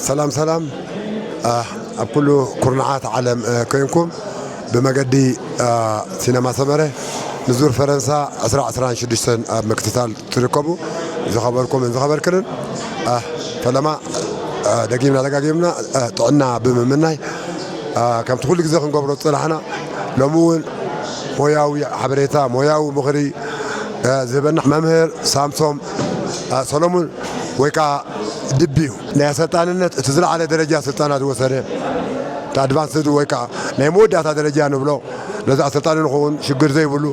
ሰላም ሰላም፣ ኣብ ኩሉ ኩርናዓት ዓለም ኮይንኩም ብመገዲ ሲነማ ሰመረ ንዙር ፈረንሳ ዕስራ ዕስራን ሽዱሽተን ኣብ ምክትታል ትርከቡ ዝኸበርኩምን ዝኸበርክንን፣ ፈለማ ደጊምና ደጋጊምና ጥዕና ብምምናይ፣ ከምቲ ኩሉ ግዜ ክንገብሮ ዝጸናሕና፣ ሎሚ እውን ሞያዊ ሓበሬታ፣ ሞያዊ ምኽሪ ዝህበና መምህር ሳምሶም ሰሎሙን ወይ ከዓ ድቢ እዩ። ናይ ኣሰልጣንነት እቲ ዝለዓለ ደረጃ ስልጠና ዝወሰደ፣ እቲ ኣድቫንስድ ወይ ከዓ ናይ መወዳእታ ደረጃ ንብሎ፣ ነዚ ኣሰልጣኒ ንኸውን ሽግር ዘይብሉ፣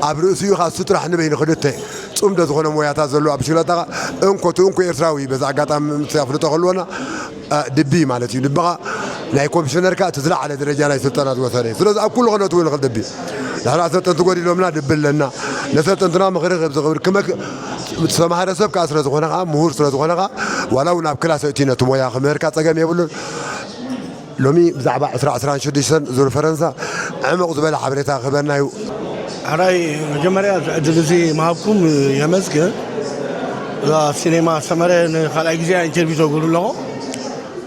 ኣብ ርእሲኡ ከዓ እሱ ጥራሕ ንበይኑ ክልተ ጽምዶ ዝኾነ ሞያታት ዘለዎ ኣብ ብሽክለታ ከዓ እንኮ እቲ እንኮ ኤርትራዊ፣ በዚ ኣጋጣሚ ምስ ኣፍልጦ ክህልወና፣ ድቢ ማለት እዩ። ድቢ ከዓ ናይ ኮሚሽነር ከዓ እቲ ዝለዓለ ደረጃ ናይ ስልጠና ዝወሰደ እዩ። ስለዚ ኣብ ኩሉ ክነእትው ንኽእል ድቢ። ንሕና ኣሰልጠንቲ ጎዲሎምና ድቢ ኣለና። ነሰልጠንትና ምኽሪ ክህብ ዝኽብር ክመክ-፣ ዝተማህረ ሰብ ከዓ ስለ ዝኾነ ከዓ፣ ምሁር ስለ ዝኾነ ከዓ፣ ዋላ እውን ኣብ ክላስ ኣእትዩ ነቲ ሞያ ክምህር ከዓ ጸገም የብሉን። ሎሚ ብዛዕባ ዕስራ ዕስራን ሽዱሽተን ዙር ፈረንሳ ዕሙቕ ዝበለ ሓበሬታ ክህበና እዩ። ሕራይ፣ መጀመርያ እዚ ዕድል እዚ ምሃብኩም የመስግን። እዛ ሲኔማ ሰመረ ንኻልኣይ ግዜ ኢንተርቪው ተገብሩ ኣለኹ።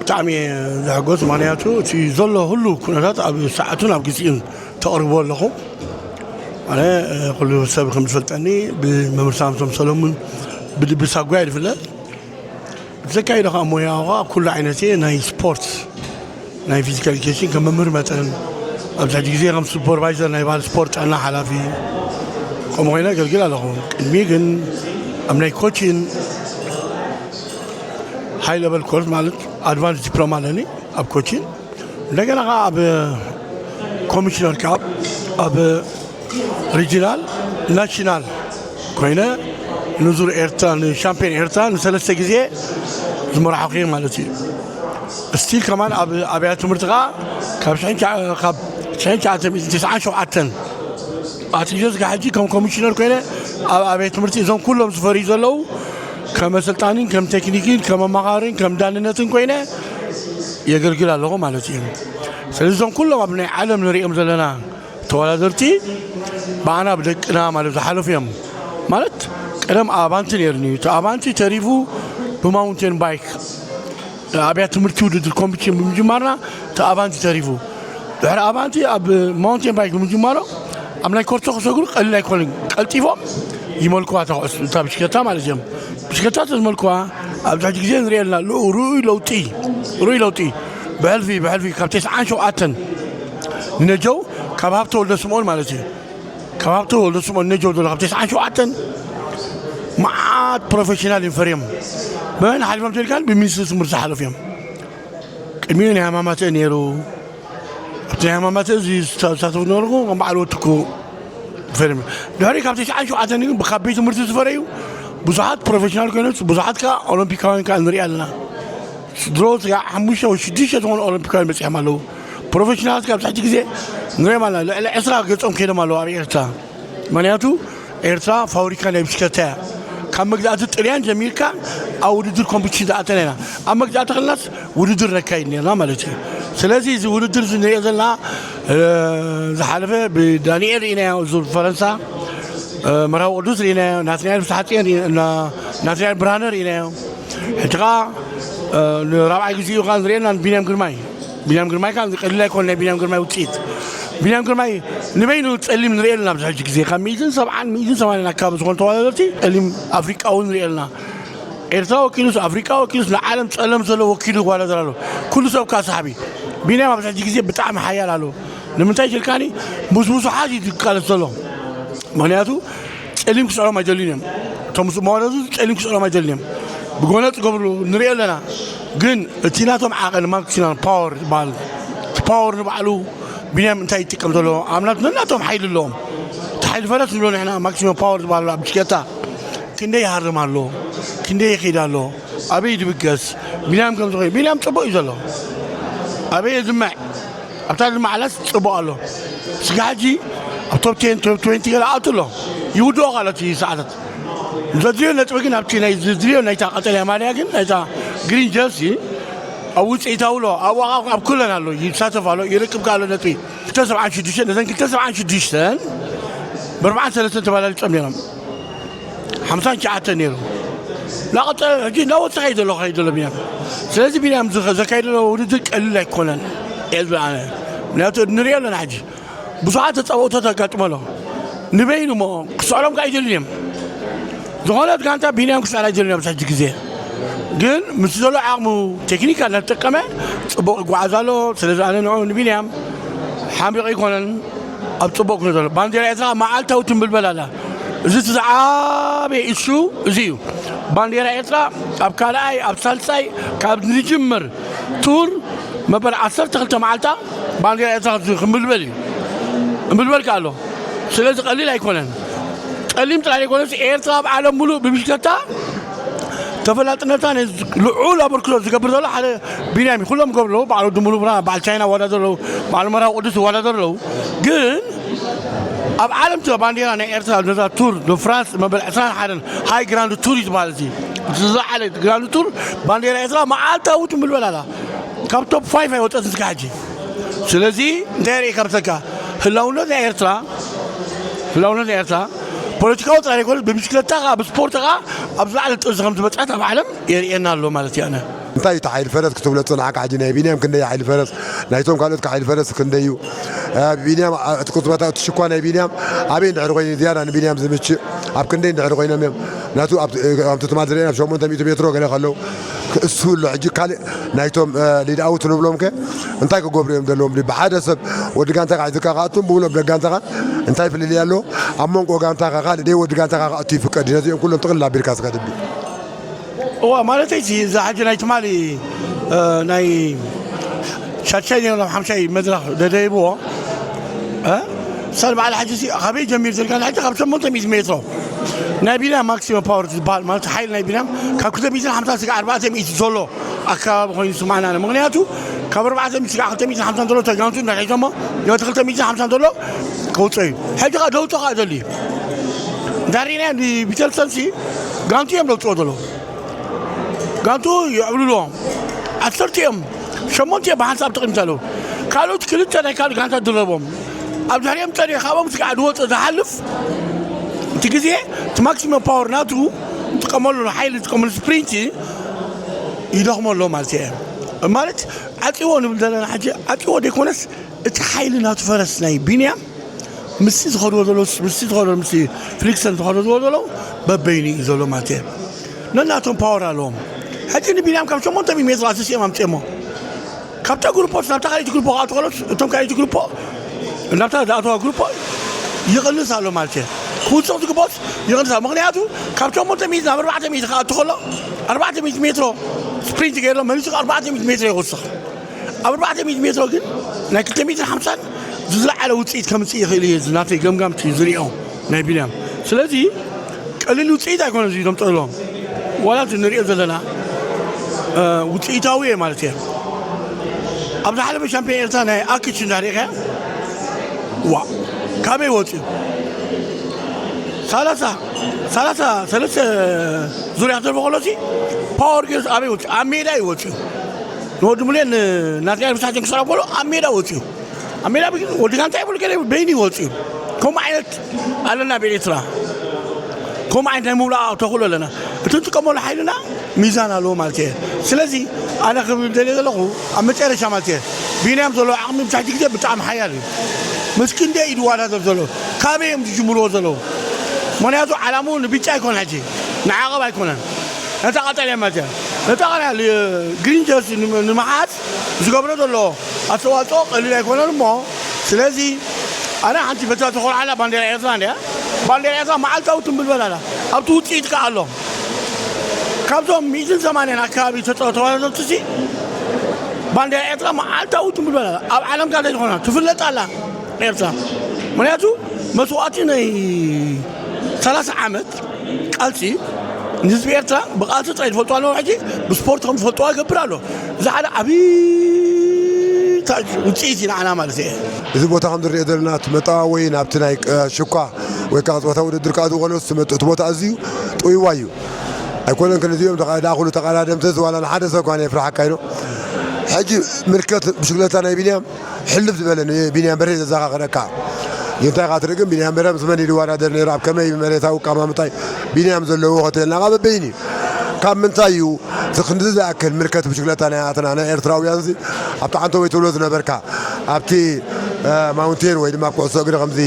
ብጣዕሚ እየ ዝሕጎስ፣ ምኽንያቱ እቲ ዘሎ ሁሉ ኩነታት ኣብ ሰዓቱን ኣብ ግዜኡን ተቕርቦ ኣለኹም። ኣነ፣ እ፣ ኩሉ ሰብ ከም ዝፈልጠኒ ብመምህር ሳምሶም ሰሎሙን ብድቢ ሳጓ እየ ዝፍለጥ። ብዘካይዶ ከዓ ሞያዊ ከዓ ኩሉ ዓይነት እየ፣ ናይ ስፖርት፣ ናይ ፊዚካል ኤዱኬሽን ከም መምህር መጠን፣ ኣብዚ ሕጂ ግዜ ከም ሱፐርቫይዘር ናይ ባህሊ ስፖርት ጥዕና ሓላፊ ከምኡ ኮይነ ኣገልግል ኣለኹ። ቅድሚ ግን ኣብ ናይ ኮቺን ሃይ ለቨል ኮርስ ማለት ኣድቫንስ ዲፕሎማ ኣለኒ ኣብ ኮቺን። እንደገና ከዓ ኣብ ኮሚሽነር ካፕ ኣብ ሪጂናል ናሽናል ኮይነ ንዙር ኤርትራ፣ ንሻምፒዮን ኤርትራ ንሰለስተ ግዜ ዝመራሕኹ እየ ማለት እዩ። ስቲል ከማን ኣብ ኣብያተ ትምህርቲ ከዓ ካብ ሽሕን ትሽዓ-፣ ካብ ሽሕን ትሽዓተ ሚእትን ተስዓን ሸውዓተን ኣትሒዘ እስካብ ሕጂ ከም ኮሚሽነር ኮይነ ኣብ ኣብያተ ትምህርቲ እዞም ኩሎም ዝፈርዩ ዘለዉ ከም ኣሰልጣኒን ከም ቴክኒክን ከም ኣማኻሪን ከም ዳንነትን ኮይነ የገልግል ኣለኹ ማለት እዩ። ስለዚ እዞም ኩሎም ኣብ ናይ ዓለም ንሪኦም ዘለና ተወዳደርቲ ብኣና ብደቅና ማለት ዝሓለፉ እዮም። ማለት ቀደም ኣባንቲ ነይሩኒ፣ እቲ ኣባንቲ ተሪፉ ብማውንቴን ባይክ ኣብያተ ትምህርቲ ውድድር ኮምፒቲሽን ብምጅማርና እቲ ኣባንቲ ተሪፉ። ድሕሪ ኣባንቲ ኣብ ማውንቴን ባይክ ብምጅማሮ ኣብ ናይ ኮርሶ ክሰግሩ ቀሊል ኣይኮነን። ቀልጢፎም ይመልክዋ እታ ኩዕስ-፣ እታ ብሽክለታ ማለት እዮም። ብሽክለታ ተዝመልክዋ ኣብዚ ሕጂ ግዜ ንሪኦ ኣለና። ሉ-፣ ርኡይ ለውጢ፣ ርኡይ ለውጢ። ብሕልፊ፣ ብሕልፊ ካብ ተስዓን ሸውዓተን ንነጀው ካብ ሃብተ ወልደ ስምኦን ማለት እዩ። ካብ ሃብተ ወልደ ስምኦን ንነጀው ዘሎ ካብ ተስዓን ሸውዓተን መዓት ፕሮፌሽናል እዮም ፈርዮም። ብመን ሓሊፎም ተልካን ብሚኒስትሪ ትምህርቲ ዝሓለፉ እዮም። ቅድሚኡ ናይ ሃማማተ ነይሩ። ኣብቲ ናይ ሃማማተ እዚ ዝሳተፉ ዝነበርኩ ከም በዓል ወትኩ ፈርዮም። ድሕሪ ካብ ተሽዓን ሸውዓተን ግን ካብ ቤት ትምህርቲ ዝፈረዩ ብዙሓት ፕሮፌሽናል ኮይኖም፣ ብዙሓት ከዓ ኦሎምፒካውያን ከዓ ንሪኢ ኣለና። ድሮ ስጋዕ ሓሙሽተ ወይ ሽዱሽተ ዝኾኑ ኦሎምፒካውያን በፂሖም ኣለዉ። ፕሮፌሽናላት ካብ ትሕቲ ግዜ ንሪኦም ኣለና። ልዕሊ ዕስራ ገጾም ከይዶም ኣለዉ ኣብ ኤርትራ። ምክንያቱ ኤርትራ ፋብሪካ ናይ ብሽክለታ እያ። ካብ መግዛእቲ ጥልያን ጀሚርካ ኣብ ውድድር ኮምፒቲሽን ዝኣተና ኢና። ኣብ መግዛእቲ ከለናስ ውድድር ነካይድ ነርና ማለት እዩ። ስለዚ እዚ ውድድር እዚ ንሪኦ ዘለና፣ እ፣ ዝሓለፈ ብዳንኤል ርኢናዮ፣ ዙር ፈረንሳ፣ እ፣ መርሃዊ ቅዱስ ርኢናዮ፣ ናትናኤል ፍስሓጽዮን ርኢና-፣ ናትናኤል ብርሃነ ርኢናዮ። ሕጂ ኸዓ፣ እ፣ ንራብዓይ ግዜኡ ኸዓ ንሪኦ ኣለና ንቢንያም ግርማይ። ቢንያም ግርማይ ከዓ ቀሊል ኣይኮነ፣ ናይ ቢንያም ግርማይ ውፅኢት። ቢንያም ግርማይ ንበይኑ ፀሊም ንሪኦ ኣለና ኣብዚ ሕጂ ግዜ። ካብ ሚእትን ሰብዓን ሚእትን ሰማንያን ኣካባቢ ዝኾኑ ተወዳደርቲ ፀሊም ኣፍሪቃ እውን ንሪኦ ኣለና። ኤርትራ ወኪሉስ፣ ኣፍሪቃ ወኪሉስ፣ ንዓለም ፀለም ዘሎ ወኪሉ ይወዳደር ኣሎ። ኩሉ ሰብ ከዓ ሰሓቢ። ቢንያም ኣብዚ ሕጂ ግዜ ብጣዕሚ ሓያል ኣሎ። ንምንታይ ሽልካኒ ምስ ብዙሓት እዩ ዝቃለስ ዘሎ። ምክንያቱ ፀሊም ክስዕሮም ኣይደልዩን እዮም። እቶም ምስ መዋደዱ ፀሊም ክስዕሮም ኣይደልዩን እዮም። ብጎነፅ ገብሩ ንሪኦ ኣለና። ግን እቲ ናቶም ዓቐን ማክሲማም ፓወር ዝበሃል፣ እቲ ፓወር ንባዕሉ ቢንያም እንታይ ይጥቀም ዘሎ? ኣብ ናት-፣ ነናቶም ሓይሊ ኣለዎም። እቲ ሓይሊ ፈረስ ንብሎ ንሕና ማክሲማም ፓወር ዝበሃል ኣብ ብሽክለታ ክንደይ ይሃርም ኣሎ፣ ክንደይ ይኸይድ ኣሎ፣ ኣበይ ድብገስ? ቢንያም ከም ዝኾነ፣ ቢንያም ጽቡቕ እዩ ዘሎ። ኣበይ የዝምዕ? ኣብታ ድማ ዓላስ ጽቡቕ ኣሎ። ስጋ ሕጂ ኣብ ቶፕ ቴን፣ ቶፕ ትዌንቲ ገለ ኣቱ ኣሎ። ይውድኦ ካልኦት ሰዓታት። ዘድልዮ ነጥቢ ግን ኣብቲ ናይ ዘድልዮ ናይታ ቀጠልያ ማልያ ግን ናይታ ግሪን ጀርሲ ኣብ ውፅኢታዊ ኣሎ። ኣብ ዋቓ ኣብ ኩለን ኣሎ። ይሳተፍ ኣሎ። ይረክብ ካሎ ነጥቢ። ክልተ ሰብዓን ሽዱሽተን፣ ነዘን ክልተ ሰብዓን ሽዱሽተን ብኣርባዓን ሰለስተን ተባላሊጾም ነይሮም። ሓምሳን ትሽዓተን ነይሩ። እናቐጸለ ሕጂ እናወሰኸ እዩ ዘሎ፣ ከይድ ዘሎ ቢንያም። ስለዚ ቢንያም ዝኸ-፣ ዘካይድ ዘሎ ውድድር ቀሊል ኣይኮነን እየ ዝብል ኣነ። ምክንያቱ ንሪኦ ኣለና ሕጂ። ብዙሓት ተጻብኦታት ኣጋጥሞ ኣሎ። ንበይኑ እሞ ክስዕሮም ከኣ ኣይደልን እዮም። ዝኾነት ጋንታ ቢንያም ክስዕር ኣይደልን ኣብዚ ሕጂ ግዜ። ግን ምስ ዘሎ ዓቕሙ ቴክኒክ እናተጠቀመ ጽቡቕ ይጓዓዝ ኣሎ። ስለዚ ኣነ ንዑ ንቢንያም ሓሚቕ ኣይኮነን። ኣብ ጽቡቕ ኩነታት ኣሎ። ባንዴራ ኤርትራ መዓልታዊ ትምብልበል ኣላ። እዚ እቲ ዝዓበየ ኢሹ እዚ እዩ። ባንዴራ ኤርትራ ኣብ ካልኣይ፣ ኣብ ሳልሳይ፣ ካብ ንጅምር ቱር መበል ዓሰርተ ክልተ መዓልታ ባንዴራ ኤርትራ ክምብልበል እዩ። እምብልበል ከኣ ኣሎ። ስለዚ ቀሊል ኣይኮነን። ጸሊም ጥራይ ዘይኮነስ ኤርትራ ኣብ ዓለም ሙሉእ ብብሽክለታ ተፈላጥነታ ነዚ ልዑል ኣበርክቶ ዝገብር ዘሎ ሓደ ቢንያም እዩ። ኩሎም ይገብሩ ኣለዉ። በዓል ወዲ ሙሉ ብርሃን፣ በዓል ቻይና ይወዳደሩ ኣለዉ። በዓል መርሃዊ ቅዱስ ይወዳደሩ ኣለዉ። ግን ኣብ ዓለም እቲ ባንዴራ ናይ ኤርትራ ነዛ ቱር ደ ፍራንስ መበል ዕስራን ሓደን ሃይ ግራንድ ቱር እዩ ዝበሃል፣ እዚ ዝለዓለ ግራንድ ቱር ባንዴራ ኤርትራ መዓልታዊ ትምብልበል ኣላ። ካብ ቶፕ ፋይፍ ኣይወፀትን እስካብ ሕጂ። ስለዚ እንታይ የርኢ ካብሰካ ህላውነት ናይ ኤርትራ፣ ህላውነት ናይ ኤርትራ ፖለቲካዊ ጥራይ ዘይኮነስ ብብሽክለታ ከዓ ብስፖርት ከዓ ኣብ ዝለዓለ ጥርዚ ከም ዝበፅሐት ኣብ ዓለም የርእየና ኣሎ ማለት እዩ። ኣነ እንታይ እዩ እቲ ሓይሊ ፈረስ ክትብሎ ዝጸናሕካ? ሕጂ ናይ ቢንያም ክንደይ ሓይሊ ፈረስ፣ ናይቶም ካልኦት ሓይሊ ፈረስ ክንደይ እዩ? እ፣ ቢንያም፣ እ፣ እቲ ቁጽመታ፣ እቲ ሽኳ ናይ ቢንያም ኣበይ እንድሕር ኮይኑ ዝያዳ ንቢንያም ዝምችእ፣ ኣብ ክንደይ እንድሕር ኮይኖም እዮም ናቱ ኣብ፣ እ፣ ኣብ ትማል ዝረአና ኣብ ሸሞንተ ሚእቲ ሜትሮ ገለ ከለዉ እሱ ኣሎ። ሕጂ ካልእ ናይቶም፣ እ፣ ሊድ ኣውት ንብሎም ከ እንታይ ክገብሩ እዮም ዘለዎም? ብሓደ ሰብ ወዲ ጋንታ ክሕዝካ ከኣቱም ብብሎም ብጋንታኻ እንታይ ፍልልይ ኣለዎ? ኣብ መንጎ ጋንታኻ ካልእ ደይ ወዲ ጋንታኻ ክኣቱ ይፍቀድ እዩ። ነዚኦም ኩሎም ጥቕልል ኣቢልካ ዝኸድ ድዩ? እዋ፣ ማለተይ እዚ፣ እዚ ሕጂ ናይ ትማሊ፣ እ፣ ናይ ሻድሻይ ነይሩ ናብ ሓምሻይ መድረኽ ደደይብዎ፣ እ? ሳል በዓል ሕጂ ሲ-፣ ካበይ ጀሚር ዘልካ? ሕጂ ካብ ሸሞንተ ሚእቲ ሜትሮ ናይ ቢንያም ማክሲመም ፓወር ዝበሃል፣ ማለት ሓይሊ ናይ ቢንያም ካብ ክልተ ሚእትን ሓምሳን ስጋዕ ኣርባዕተ ሚእቲ ዘሎ ኣከባቢ ኮይኑ ይስማዕና ኣሎ። ምኽንያቱ ካብ ኣርባዕተ ሚእቲ ስጋዕ ክልተ ሚእትን ሓምሳን ዘሎ ተጋንቱ እንዳሒዞሞ ነቲ ክልተ ሚእትን ሓምሳን ዘሎ ከውፅኦ እዩ። ሕጂ ከዓ ደውፆ ከዓ ደሊ እንዳ ሪእናዮ ንቪተልሰንሲ ጋንቱ እዮም ደውፅኦ ዘለዉ። ጋንቱ የዕብልልዎም። ዓሰርተ እዮም፣ ሸሞንተ እዮም ብሓንሳብ ተቐሚጦም ኣለዉ። ካልኦት ክልተ ናይ ካልእ ጋንታ ድረቦም። ኣብ ድሕሪኦም ጸኒሑ ካብኦም ስጋዕ ዝወጸ ዝሓልፍ፣ እቲ ግዜ እቲ ማክሲመም ፓወር ናቱ ዝጥቀመሉ፣ ሓይሊ ዝጥቀመሉ ስፕሪንት ይደኽሞ ኣሎ ማለት እየ። ማለት ዓጽዎ ንብል ዘለና ሕጂ፣ ዓጽዎ ዘይኮነስ እቲ ሓይሊ ናቱ ፈረስ ናይ ቢንያም ምስቲ ዝኸድዎ ዘለዉ፣ ምስቲ ዝኸድዎ፣ ምስቲ ፍሊክሰን ዝኸድዎ ዘለዉ በበይኑ እዩ ዘሎ ማለት እየ። ነናቶም ፓወር ኣለዎም። ሕጂ ንቢንያም ካብ ሸሞንተ ሚእቲ ሜትሮ ኣስሲኦም ኣምፅኦሞ። ካብታ ግሩፖ ናብታ ካልኣይቲ ግሩፖ ክኣቱ ከሎ፣ እቶም ካልኣይቲ ግሩፖ ናብታ ዝኣተዋ ግሩፖ ይቕንስ ኣሎ ማለት እየ። ክውስኽ ዝግብኦስ ይቕንሳ። ምኽንያቱ ካብ ሸሞንተ ሚእቲ ናብ ኣርባዕተ ሚእቲ ክኣቱ ከሎ ኣርባዕተ ሚእቲ ሜትሮ ስፕሪንት ገይርሎ መሊሱ ኣርባዕተ ሚእቲ ሜትሮ ይውስኽ። ኣብ ኣርባዕተ ሚእቲ ሜትሮ ግን ናይ ክልተ ሚእትን ሓምሳን ዝለዓለ ውፅኢት ከምፅእ ይኽእል እዩ። ናተይ ገምጋምቲ ዝሪኦ ናይ ቢንያም። ስለዚ ቀሊል ውፅኢት ኣይኮነ እዚ ዘምፅእሎም ዋላ እቲ ንሪኦ ዘለና ውፅኢታዊ እየ ማለት እየ። ኣብ ዝሓለፈ ሻምፒዮን ኤርትራ ናይ ኣክች እንዳሪእኸ ዋ ካበይ ወፅኡ ሰላሳ ሰላሳ ሰለስተ ዙርያ ክተርፎ ከሎሲ ፓወር ጌርስ ኣበይ ወፅኡ ኣብ ሜዳ እዩ ወፅኡ። ንወዲ ሙሌን ናትናኤል ብሳሕትን ክስዕሮ ከሎ ኣብ ሜዳ ወፅኡ። ኣብ ሜዳ ግን ወዲ ጋንታ ይብሉ ገለ በይኒ ይወፅኡ። ከምኡ ዓይነት ኣለና ብኤርትራ ከምኡ ዓይነት ናይ ምብላዕ ተኽእሎ ኣለና። እቲ ንጥቀመሉ ሓይልና ሚዛን ኣለዎ ማለት እየ። ስለዚ ኣነ ክብል ደልየ ዘለኹ ኣብ መጨረሻ ማለት እየ ቢንያም ዘለዎ ዓቕሚ ብታሕቲ ግዜ ብጣዕሚ ሓያል እዩ። ምስ ክንደይ እዩ ዝወዳደር ዘሎ ካበይ እዮም ዝጅምርዎ ዘለዉ። ምክንያቱ ዓላምኡ ንቢጫ ኣይኮነ ሕጂ ንዓቐብ ኣይኮነን። ነታ ቀጠልያ ማለት እያ ነታ ቀጠልያ ግሪን ጀርሲ ንምሓዝ ዝገብሮ ዘሎ ኣስተዋፅኦ ቀሊል ኣይኮነን እሞ ስለዚ ኣነ ሓንቲ በታ ተኾልዓላ ባንዴራ ኤርትራ እንዲያ ባንዴራ ኤርትራ መዓልታዊ ትንብልበል ኣላ ኣብቲ ውፅኢት ከዓ ኣሎ። ካብዞም ሚእትን ሰማንያን ኣካባቢ ተወዳደርቲ ሲ ባንዴራ ኤርትራ መዓልታዊ ትንብልበል ኣላ ኣብ ዓለም ካልተ ዝኾና ትፍለጥ ኣላ ኤርትራ። ምክንያቱ መስዋእቲ ናይ ሰላሳ ዓመት ቃልሲ ንህዝቢ ኤርትራ ብቃልሲ ጥራይ ዝፈልጡ ኣለዉ ሕጂ ብስፖርት ከም ዝፈልጥዋ ይገብር ኣሎ። እዚ ሓደ ዓብዪ ውፅኢት እዩ ንዓና ማለት እየ። እዚ ቦታ ከም ንሪኦ ዘለና እቲ መጠዋወይ ናብቲ ናይ ሽኳ ወይ ከዓ ፆታ ውድድር ከዓ ዝኮነ ዝመጡ እቲ ቦታ ኣዝዩ ጥውይዋ እዩ። ኣይኮነን ክንዚኦም ዳእኩሉ ተቀዳደምተ ዝዋላ ንሓደ ሰብ ኳነ የፍርሓካ ኢሎ ሕጂ ምልከት ብሽግለታ ናይ ቢንያም ሕልፍ ዝበለ ንቢንያም በርሄ ዘዘኻኽረካ። እንታይ ኢኻ ትርኢ ግን ቢንያም በርሄ ምስ መን እዩ ዝወዳደር ነይሩ ኣብ ከመይ መሬታዊ ኣቀማምጣ እዩ ቢንያም ዘለዎ ከተልና ካብ በበይን እዩ። ካብ ምንታይ እዩ እቲ ክንዲ ዝኣክል ምልከት ብሽግለታ ናይ ኣትና ናይ ኤርትራውያን ዚ ኣብቲ ዓንተወይ ትብሎ ዝነበርካ ኣብቲ ማውንቴን ወይ ድማ ኩዕሶ እግሪ ከምዚ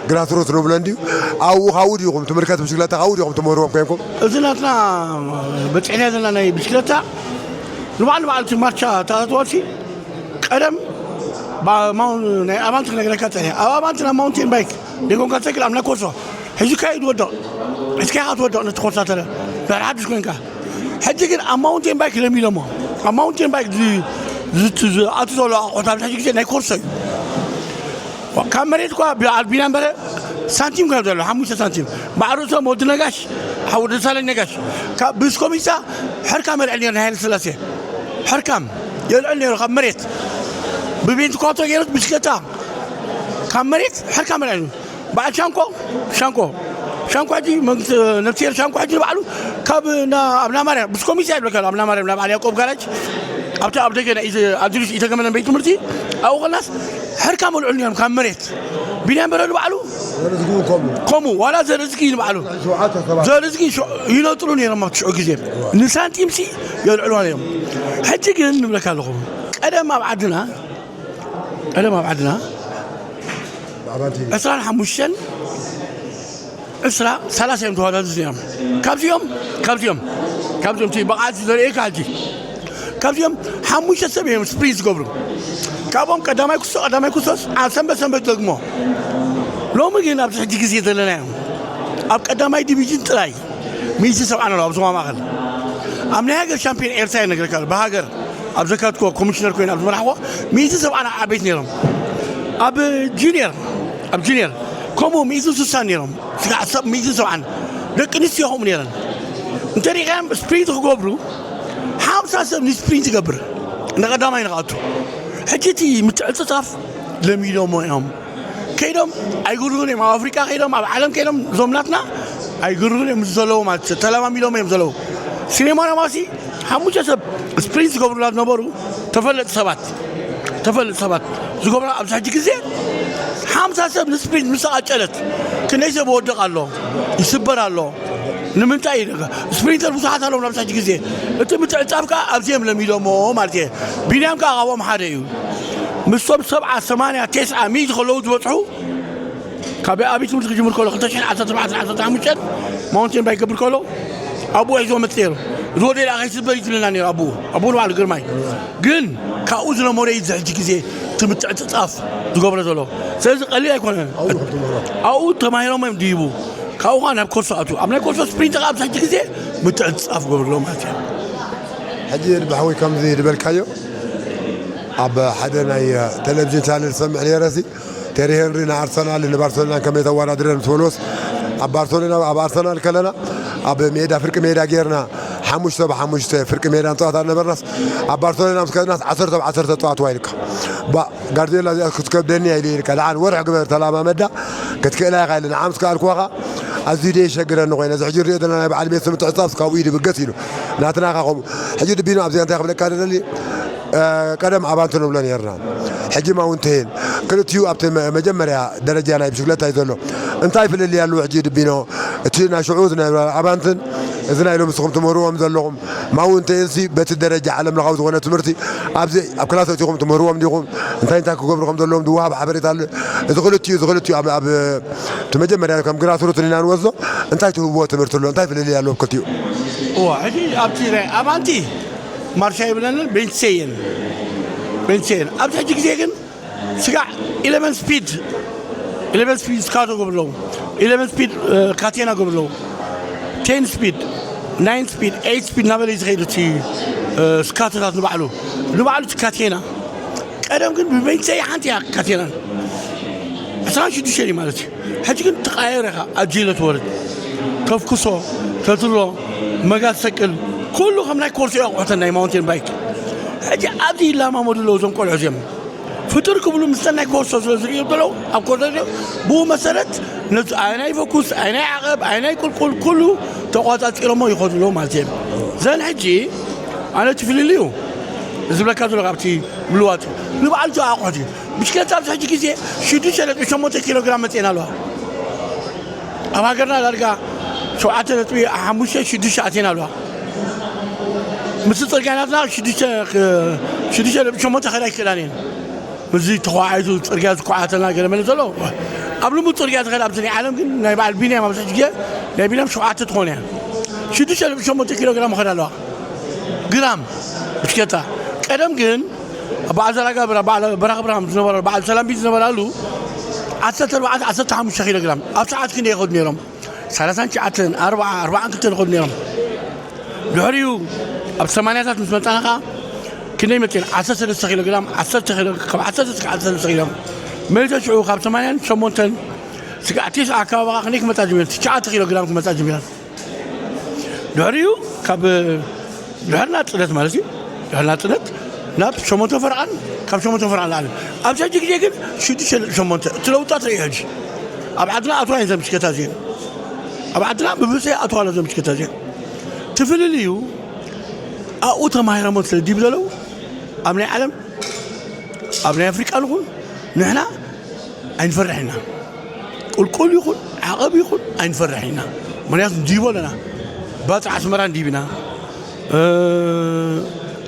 ግራስሩት ንብሎ እንድዩ ኣብኡ ካብኡ ዲኹም ትምልከት ብሽግለታ ካብኡ ዲኹም ትምህርዎም ኮንኩም እዚ ናትና በፂሕና ዘለና ናይ ብሽግለታ ንባዕሉ በዓልቲ ማርቻ ተኣትዋሲ ቀደም ናይ ኣባንቲ ክነግረካ ፀኒሐ ኣብ ኣባንቲ ናብ ማውንቴን ባይክ ደይኮንካ ትሰግር ኣብ ናይ ኮርሶ ሒዝካ እዩ ዝወድቕ ሒዝካ ኢኻ ትወድቕ ነቲ ኮርሳ ተለ ድሕሪ ሓድሽ ኮይንካ ሕጂ ግን ኣብ ማውንቴን ባይክ ለሚዶሞ ኣብ ማውንቴን ባይክ ዝኣቱ ዘሎ ኣቑሑት ኣብዚ ሕጂ ግዜ ናይ ኮርሶ እዩ ካብ መሬት እኳ ኣልቢና እምበረ ሳንቲም ካብ ዘሎ ሓሙሽተ ሳንቲም ባዕሉ እቶም ወዲ ነጋሽ ወዲ ሳለኝ ነጋሽ ካብ ብስኮሚሳ ሕርካ መልዕል ነይሩ ናይ ሃይለ ስላሴ ሕርካም የልዕል ነይሩ ካብ መሬት ብቤንትኳቶ ገይሮት ብሽክለታ ካብ መሬት ሕርካ መልዕል በዓል ሻንቆ ሻንቆ ሻንቆ ሕጂ መንግስቲ ነፍስሄር ሻንቆ ሕጂ ንባዕሉ ካብ ኣብ ናማርያም ብስኮሚሳ ይብለካ ኣብ ናማርያም ናብ ዓሊ ያቆብ ጋራጅ ኣብቲ ኣብ ደገ ኣድሪስ ኢተገመለን ቤት ትምህርቲ ኣብኡ ከላስ ሕርካ መልዕሉ ነይሮም ካብ መሬት ቢንያም በረድ ባዕሉ ከምኡ ዋላ ዘርእዝጊ ንባዕሉ ዘርእዝጊ ይነጥሩ ነይሮም ኣብቲ ሽዑ ግዜ ንሳንቲምሲ የልዕልዋ ነይሮም ሕጂ ግን ንብለካ ኣለኹ ቀደም ኣብ ዓድና ቀደም ኣብ ዓድና ዕስራን ሓሙሽተን ዕስራ ሰላሳ እዮም ተወዳደርቲ እዮም ካብዚኦም ካብዚኦም ካብዚኦም እቲ ብቕዓት ዘርእየካ ሕጂ ካብዚኦም ሓሙሽተ ሰብ እዮም ስፕሪንት ዝገብሩ ካብኦም ቀዳማይ ክሶ ቀዳማይ ክሶስ ሰንበት ሰንበት ደግሞ ሎሚ ግን ኣብዚ ሕጂ ግዜ ዘለናዮም ኣብ ቀዳማይ ዲቪዥን ጥራይ ሚእቲ ሰብዓን ኣሎ ኣብ ዞባ ማእኸል ኣብ ናይ ሃገር ሻምፒዮን ኤርትራ ይነግረካ ኣሎ ብሃገር ኣብ ዘካትኮ ኮሚሽነር ኮይኑ ኣብ ዝመራሕዎ ሚእቲ ሰብዓን ዓበይቲ ነይሮም ኣብ ጁኒየር ኣብ ጁኒየር ከምኡ ሚእቲ ስሳን ነይሮም ስጋዕ ሰብ ሚእቲ ሰብዓን ደቂ ኣንስትዮ ከምኡ ነይረን እንተሪኢኻዮም ስፕሪንት ክገብሩ ሓምሳ ሰብ ንስፕሪንት ይገብር ንቀዳማይ ንክኣቱ ሕጂ እቲ ምትዕፅፃፍ ለሚዶሞ እዮም ከይዶም ኣይግርሁን እዮም ኣብ ኣፍሪቃ ከይዶም ኣብ ዓለም ከይዶም እዞም ናትና ኣይግርሁን እዮም ምስ ዘለዉ ማለት እዩ ተለማሚዶም እዮም ዘለዉ ሲኔማ ማሲ ሓሙሽተ ሰብ ስፕሪንት ዝገብሩላ ዝነበሩ ተፈለጥ ሰባት ተፈለጥ ሰባት ዝገብራ ኣብዚ ሕጂ ግዜ ሓምሳ ሰብ ንስፕሪንት ምስ ኣጨለት ክንደይ ሰብ ወድቕ ኣሎ ይስበር ኣሎ ንምንታይ እዩ ስፕሪንተር ብዙሓት ኣለዉ ኣብዚ ሕጂ ግዜ እቲ ምትዕጻፍ ከዓ ኣብዚኦም ለሚዶሞ ማለት እየ ቢንያም ከዓ ካብኦም ሓደ እዩ ምስቶም ሰብዓ ሰማንያ ቴስዓ ሚእቲ ከለዉ ዝበፅሑ ካብ ኣብይ ትምህርቲ ክጅምር ከሎ ክልተ ሽሕን ዓሰርተ ኣርባዕተን ዓሰርተ ሓሙሽተን ማውንቴን ባይክ ክገብር ከሎ ኣቦኡ ሒዝዎ መፅእ ነይሩ እዚ ወደይ ደኣ ከይስበር እዩ ትብለና ነይሩ ኣቦኡ ኣቦኡ ንባዕሉ ግርማይ ግን ካብኡ ዝለመዶ እዩ ዝሕጂ ግዜ እቲ ምትዕፅፃፍ ዝገብሮ ዘሎ ስለዚ ቀሊል ኣይኮነን ኣብኡ ተማሂሮም እዮም ድሂቡ ካብኡ ኸዓ ናብ ኮርሶ ኣቱ ኣብ ናይ ኮርሶ ስፕሪንት ኸዓ ኣብዚ ሕጂ ግዜ ምትዕጻፍ ገብርሎ ማለት እዩ። ሕጂ ብሕወይ ከምዚ ዝበልካዮ ኣብ ሓደ ናይ ቴሌቪዥን ቻነል ሰምዕ ነይረሲ ቴሪ ሄንሪ ንኣርሰናል ንባርሰሎናን ከመይ ተወዳድረን ምስ በልዎስ ኣብ ባርሰሎና ኣብ ኣርሰናል ከለና ኣብ ሜዳ ፍርቂ ሜዳ ጌርና ሓሙሽተ ብሓሙሽተ ፍርቂ ሜዳ ንፀዋታ ነበርናስ ኣብ ባርሰሎና ምስ ከድናስ ዓሰርተ ብዓሰርተ ፀዋትዋ ኢልካ ጋርዲዮላ እዚኣ ክትከብደኒ እያ ኢሉ ኢልካ ደሓን ወርሒ ግበር ተላማመዳ ክትክእላ ኢኻ ኢለ ንዓ ምስ ከኣልኩኻ ኣዝዩ ደይ ሸግረኒ ኮይነ እዚ ሕጂ ሪኦ ዘለና ናይ በዓል ቤት ስምትዕጻፍ ካብኡ ይድብገስ ኢሉ ናትና ኢኻ ከምኡ ሕጂ ድቢኖ ኣብዚኣ እንታይ ክብለካ ደሊ ቀደም ኣባንቲ ንብሎ ነርና ሕጂ ማውንቴን ክልቲኡ ኣብቲ መጀመርያ ደረጃ ናይ ብሽግለታ እዩ ዘሎ እንታይ ፍልልይ ኣለዎ ሕጂ ድቢኖ እቲ ናይ ሽዑ ዝነበረ ኣባንትን እዚ ናይ ሎም ንስኹም ትምህርዎም ዘለኹም ማውንቴንሲ በቲ ደረጃ ዓለም ለኻዊ ዝኾነ ትምህርቲ ኣብዚ ኣብ ክላስ ኣእቲኹም ትምህርዎም ዲኹም እንታይ እንታይ ክገብሩ ከም ዘለዎም ዝወሃብ ሓበሬታ ኣሎ እዚ ክልቲኡ እዚ ክልቲኡ ኣብ እቲ መጀመርያ ከም ግራስሩት ኢና ንወስዶ እንታይ ትህብዎ ትምህርቲ ኣሎ እንታይ ፍልልይ ኣለዎ ክልቲኡ እዋ ሕጂ ኣብቲ ናይ ኣባንቲ ማርሻ ይብለንን ቤንትሴየን ቤንትሴየን ኣብዚ ሕጂ ግዜ ግን ስጋዕ ኢለቨን ስፒድ ኢለቨን ስፒድ ስካቶ ገብርለዉ ኢለቨን ስፒድ ካቴና ገብርለዉ ቴን ስፒድ ናይን ስፒድ ኤይት ስፒድ እናበለ እዩ ዝኸይድ እቲ ስካቶታት ንባዕሉ ንባዕሉ እቲ ካቴና ቀደም ግን ብቤንትሴ ሓንቲ እያ ካቴናን ዕስራን ሽዱሽተን እዩ ማለት እዩ ሕጂ ግን ትቃየር ኢኻ ኣጅለ ትወርድ ተፍኩሶ ተትሎ መጋ ትሰቅል ኩሉ ከም ናይ ኮርሶ ኣቑሑተን ናይ ማውንቴን ባይክ ሕጂ ኣብዚ ይላማመዱ ኣለዉ እዞም ቆልዑ እዚኦም ፍጡር ክብሉ ምስተን ናይ ኮርሶ ስለ ዝርእዩ ዘለዉ ኣብ ኮርሶ ብኡ መሰረት ነቲ ኣየናይ ፈኩስ ኣየናይ ዓቐብ ኣየናይ ቁልቁል ኩሉ ተቋጻጺሮሞ ይኸዱ ኣለዉ ማለት እዮም ዘን ሕጂ ኣነ እቲ ፍልልዩ ዝብለካ ዘሎ ካብቲ ምልዋጥ ንባዕሉ ኣቑሑት እዩ ብሽክለታ ኣብዚ ሕጂ ግዜ ሽዱሽተ ነጥቢ ሸሞንተ ኪሎ ግራም መፅእና ኣለዋ ኣብ ሃገርና ዳርጋ ሸውዓተ ነጥቢ ሓሙሽተ ሽዱሽተ ኣትየን ኣለዋ ምስ ፅርግያ ናትና ሽዱሽተ ነጥቢ ሸሞንተ ከዳ ይክእላን እየን ምስዚ ተኳዓይቱ ፅርግያ ዝኳዓተልና ገለ መለ ዘሎ ኣብ ልሙድ ፅርግያ ዝኸዳ ኣብዚ ናይ ዓለም ግን ናይ በዓል ቢንያም ኣብዚ ሕጂ ግዜ ናይ ቢንያም ሸውዓተ ትኾን እያ ሽዱሽተ ነጥቢ ሸሞንተ ኪሎ ግራም ይኸዳ ኣለዋ ግራም ብሽክለታ ቀደም ግን በዓል ዘራጋ በራኽ ብርሃም ዝነበረ በዓል ሰላምቢት ዝነበራሉ ዓሰርተ ኣርባዕተ ዓሰርተ ሓሙሽተ ኪሎ ግራም ኣብ ሰዓት ክንደይ ይኸዱ ነይሮም ሰላሳን ትሽዓተን ኣርባዓ ኣርባዓን ክልተን ይኸዱ ነይሮም ድሕሪኡ ኣብ ሰማንያታት ምስ መፃና ከዓ ክንደይ መፅና ዓሰርተ ሰለስተ ኪሎ ግራም ዓሰርተ ኪሎ ካብ ዓሰርተ እስከ ዓሰርተ ሰለስተ ኪሎ ሜትር ሽዑ ካብ ሰማንያን ሸሞንተን ስጋዕ ቲስዓ ኣካባቢ ከዓ ክንደይ ክመፃ ጀሚረን ትሽዓተ ኪሎ ግራም ክመፃ ጀሚረን ድሕሪኡ ካብ ድሕሪ ናፅነት ማለት እዩ ድሕሪ ናፅነት ናብ ሸሞንተ ፈርቓን ካብ ሸሞንተ ፈርቓን ላዕሊ ኣብዚ ሕጂ ግዜ ግን ሽዱሽተ ነጥቢ ሸሞንተ እቲ ለውጣት ርእዩ ሕጂ ኣብ ዓድና ኣትዋ እየን ዘምሽከታ እዚአን ኣብ ዓድና ብብዝሒ ኣትዋ ኣሎ ዘምሽከታ እዚአን ትፍልልዩ ኣብኡ ተማሂሮሞ ስለ ዲብ ዘለዉ ኣብ ናይ ዓለም ኣብ ናይ ኣፍሪቃ ንኹን ንሕና ኣይንፈርሕ ኢና ቁልቁል ይኹን ዓቐብ ይኹን ኣይንፈርሕ ኢና ምክንያቱ ንዲቦ ኣለና ባፅዕ ኣስመራ ንዲብ ኢና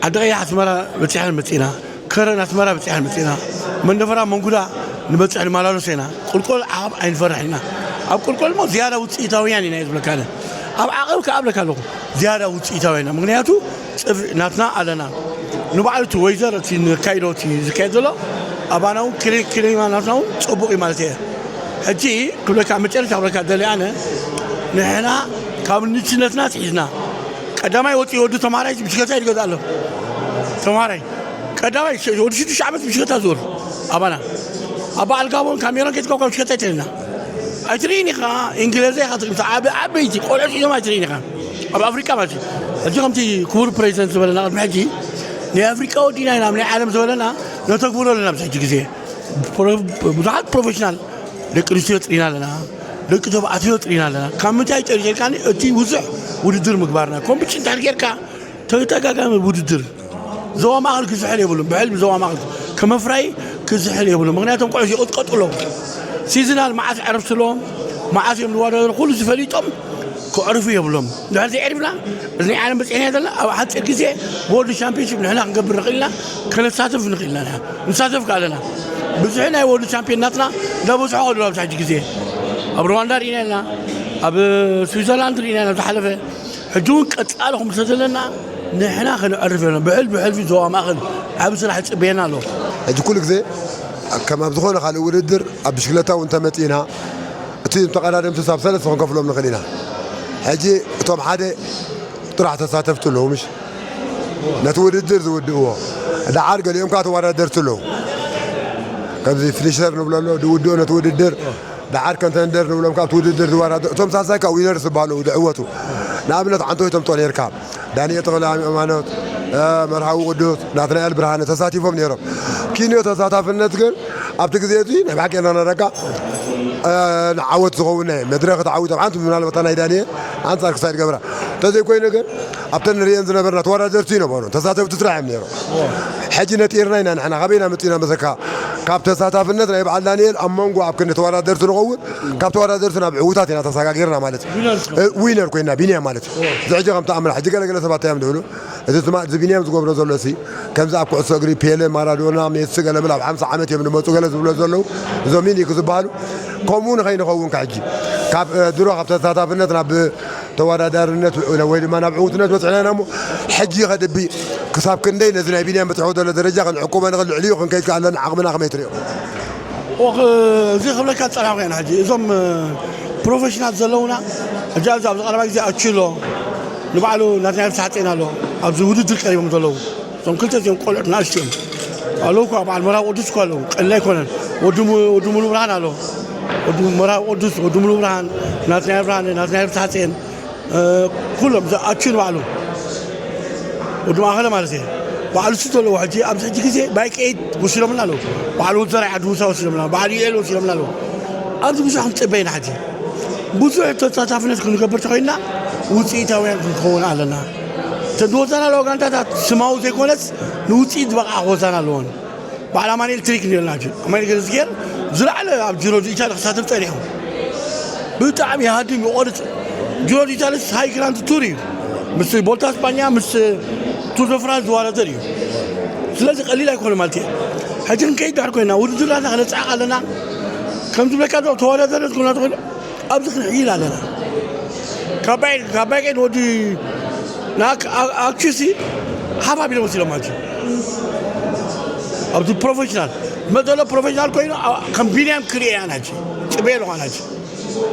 ዓዲ ቀይሕ ኣስመራ በፂሐን መፂና ከረን ኣስመራ በፂሐን መፂና መንደፈራ መንጉዳ ንበፅሕ ንመላለሶ ኢና ቁልቁል ዓቐብ ኣይንፈርሕ ኢና ኣብ ቁልቁል ሞ ዝያዳ ውፅኢታውያን ኢና ዝብለካ ኣብ ዓቐብ ከኣብለካ ኣለኹ ዝያዳ ውፅኢታውያን ኢና ምክንያቱ ፅፍሪ ናትና ኣለና ንባዕሉ እቲ ወይዘር እቲ ንካይዶ እቲ ዝካየድ ዘሎ ኣባና እውን ክሊማ ናትና እውን ፅቡቅ እዩ ማለት እየ ሕጂ ክብለካ መጨረሻ ክብለካ ደሊ ኣነ ንሕና ካብ ንእስነትና ትሒዝና ቀዳማይ ወፂኡ ወዲ ተማራይ ብሽከታ ይገዛ ኣሎ ተማራይ ቀዳማይ ወዲ ሽዱሽተ ዓመት ብሽከታ ዝወር ኣባና ኣብ በዓል ጋቦን ካሜሮን ከይትካ ካብ ብሽከታ ይትልና ኣይትርእን ኢኻ እንግለዘ ኢኻ ትርኢ ዓበይቲ ቆልዑት እዮም ኣይትርእን ኢኻ ኣብ ኣፍሪቃ ማለት እዩ ሕጂ ከምቲ ክቡር ፕሬዚደንት ዝበለና ቅድሚ ሕጂ ናይ ኣፍሪቃ ወዲና ኢና ናይ ዓለም ዝበለና ነተግብሮ ኣለና ኣብዚ ሕጂ ግዜ ብዙሓት ፕሮፌሽናል ደቂ ኣንስትዮ ፅሪና ኣለና ደቂ ተባዕትዮ ፅሪና ኣለና ካብ ምንታይ ጨሪሰልካ እቲ ብዙሕ ውድድር ምግባርና ኮምፒቲሽን እንድሕር ጌርካ ተደጋጋሚ ውድድር ዞባ ማእኸል ክዝሕል የብሉን ብሕልሚ ዞባ ማእኸል ከመፍራይ ክዝሕል የብሉን ምክንያቶም ቆልዑ ይቕጥቀጡ ኣለዉ ሲዝናል መዓስ ዕረፍቲ ኣለዎም መዓስ እዮም ዝወዳደሩ ኩሉ ዝፈሊጦም ክዕርፉ የብሎም ድሕር ዘይዕሪፍና እዚ ናይ ዓለም በፂሕና ዘለና ኣብ ሓፂር ግዜ ወርልድ ሻምፒዮንሽፕ ንሕና ክንገብር ንኽእል ኢና ከነሳተፍ ንኽእል ኢና ንሳተፍ ከ ኣለና ብዙሕ ናይ ወርልድ ሻምፒዮን ናትና እንዳበዝሖ ከሉ ኣብዚ ሕጂ ግዜ ኣብ ሩዋንዳ ርኢና ኢና ኣብ ስዊዘርላንድ ርኢና ኢና ዝሓለፈ ሕጂ እውን ቀፃሊ ከም ስለዘለና ንሕና ከነዕርፍ የብልና ብሕልፊ ብሕልፊ ዞባ ማእኸል ዓብ ስራሕ ይፅበየና ኣሎ ሕጂ ኩሉ ግዜ ከም ኣብ ዝኾነ ካልእ ውድድር ኣብ ብሽክለታ እውን ተመፂና እቲ ተቐዳደምቲ ሳብ ሰለስተ ክንከፍሎም ንኽእል ኢና። ሕጂ እቶም ሓደ ጥራሕ ተሳተፍቲ ኣለዉ፣ ምሽ ነቲ ውድድር ዝውድእዎ፣ ደሓር ገሊኦም ከዓ ተወዳደርቲ ኣለዉ። ከምዚ ፊኒሸር ንብሎ ኣሎ፣ ዝውድኦ ነቲ ውድድር፣ ደሓር ኮንተንደር ንብሎም ካብቲ ውድድር ዝወዳደ-፣ እቶም ሳልሳይ ከዓ ዊነርስ ዝበሃሉ ኣለዉ፣ ዝዕወቱ። ንኣብነት ዓንቶ ይተምጦ ነርካ፣ ዳንኤል ተኽለ ሃይማኖት፣ እ፣ መርሃዊ ቅዱስ፣ ናትናኤል ብርሃነ ተሳቲፎም ነይሮም። ኪንዮ ተሳታፍነት ግን ኣብቲ ግዜ እዚ ናይ ብሓቂ እናነረካ፣ እ፣ ንዓወት ዝኸውን ናይ መድረኽ ተዓዊቶም። ሓንቲ ምናልባት ናይ ዳንኤል ኣንጻር ክሳይድ ገብራ እንተዘይኮይኑ ግን ኣብተን ንርእየን ዝነበርና ተወዳደርቲ ይነበሩ፣ ተሳተፍቲ ጥራሕ እዮም ነይሮም። ሕጂ ነጢርና ኢና ንሕና፣ ካበይና መጺና መሰካ? ካብ ተሳታፍነት ናይ በዓል ዳንኤል ኣብ መንጎ ኣብ ክንዲ ተወዳደርቲ ንኸውን፣ ካብ ተወዳደርቲ ናብ ዕዉታት ኢና ተሰጋጊርና ማለት እዩ። እ፣ ዊነር ኮይና ቢንያም ማለት እዩ። እዚ ሕጂ ከምቲ ኣምራ ሕጂ ገለገለ ሰባት እዮም ዝብሉ። እዚ ትማ-፣ እዚ ቢንያም ዝገብሮ ዘሎ ሲ፣ ከምዚ ኣብ ኩዕሶ እግሪ ፔለ፣ ማራዶና፣ ሜሲ ገለ ብል ኣብ ሓምሳ ዓመት እዮም ዝመጹ ገለ ዝብሎ ዘለዉ። እዞም ሚኒክ ዝበሃሉ ከምኡ ንኸይንኸውን ከሕጂ ካብ፣ እ፣ ድሮ ካብ ተሳታፍነት ናብ ተወዳዳርነት ወይ ድማ ናብ ዕዉትነት በጽሕና ኢና እሞ፣ ሕጂ ከድቢ ክሳብ ክንደይ ነዚ ናይ ቢንያም በጽሖ ዘሎ ደረጃ ክንዕቁቦ ንኽእል፣ ልዕሊኡ ክንከይድ ከኣለና ዓቕምና ከመይ ትሪኦ? ኦኽ፣ እዚ ክብለካ ዝጸናሕኩ ኢና። ሕጂ እዞም ፕሮፌሽናል ዘለውና፣ ሕጂ ኣብዚ፣ ኣብዚ ቀረባ ግዜ ኣችሎ ንባዕሉ ናትናኤል ፍስሓጽዮን ኣሎ፣ ኣብዚ ውድድር ቀሪቦም ዘለዉ። እዞም ክልተ እዚኦም ቆልዑት ንኣሽቱ እዮም። ኣለዉ እኳ፣ በዓል መርሃዊ ቅዱስ እኳ ኣለዉ፣ ቀሊል ኣይኮነን። ወዲ ሙ-፣ ወዲ ሙሉ ብርሃን ኣሎ። ወዲ መርሃዊ ቅዱስ፣ ወዲ ሙሉ ብርሃን፣ ናትናኤል ብርሃን፣ ናትናኤል ፍስሓጽዮን፣ እ፣ ኩሎም ዝኣችው ንባዕሉ ወዲ ማእኸለ ማለት እየ። ባዕሉ እሱ ዘለዎ ሕጂ ኣብዚ ሕጂ ግዜ ባይክ ኤይት ወሲዶምና ኣለዉ። ባዕሉ ወዲ ዘርኣይ ዓዲ ሙሳ ወሲዶምና ኣለዉ። ባዕሉ ዩኤል ወሲዶምና ኣለዉ። ኣብዚ ብዙሕ ክንጽበ ኢና ሕጂ። ብዙሕ ተሳታፍነት ክንገብር ተኾይንና ውፅኢታውያን ክንከውን ኣለና። እተን ዝወዛና ኣለዋ ጋንታታት ስማዊ ዘይኮነስ ንውፅኢት ዝበቕዓ ክወዛና ኣለዎን። በዓል ኣማኑኤል ትሪክ ነርና ሕጂ። ኣማኑኤል ገለዝጌር ዝለዓለ ኣብ ጂሮ ዲኢታሊ ክሳተፍ ጸኒሑ። ብጣዕሚ ይሃድም ይቖርጽ። ጂሮ ዲኢታሊስ ሃይ ግራንድ ቱር እዩ። ምስ ቦልታ ስጳኛ፣ ምስ ቱር ደ ፍራንስ ዝዋዳደር እዩ። ስለዚ ቀሊል ኣይኮነ ማለት እዩ። ሕጂ ክንከይድ ድሕር ኮይና ውድድርና ከነጽዕቕ ኣለና። ከም ዝብለካ ዶ ተወዳዳሪ ዝኾና ዝኾነ ኣብዚ ክንሕይል ኣለና። ካባይ፣ ካባይ ቀይድ ወዲ ንኣክ-፣ ኣ-፣ ኣክቹሲ ሓፍ ኣቢሎም ወሲዶም ማለት እዩ። ኣብዚ ፕሮፌሽናል፣ መዘሎ ፕሮፌሽናል ኮይኑ፣ ኣ-፣ ከም ቢንያም ክርእያ ናጂ፣ ጽበየ ኣለኹ ናጂ።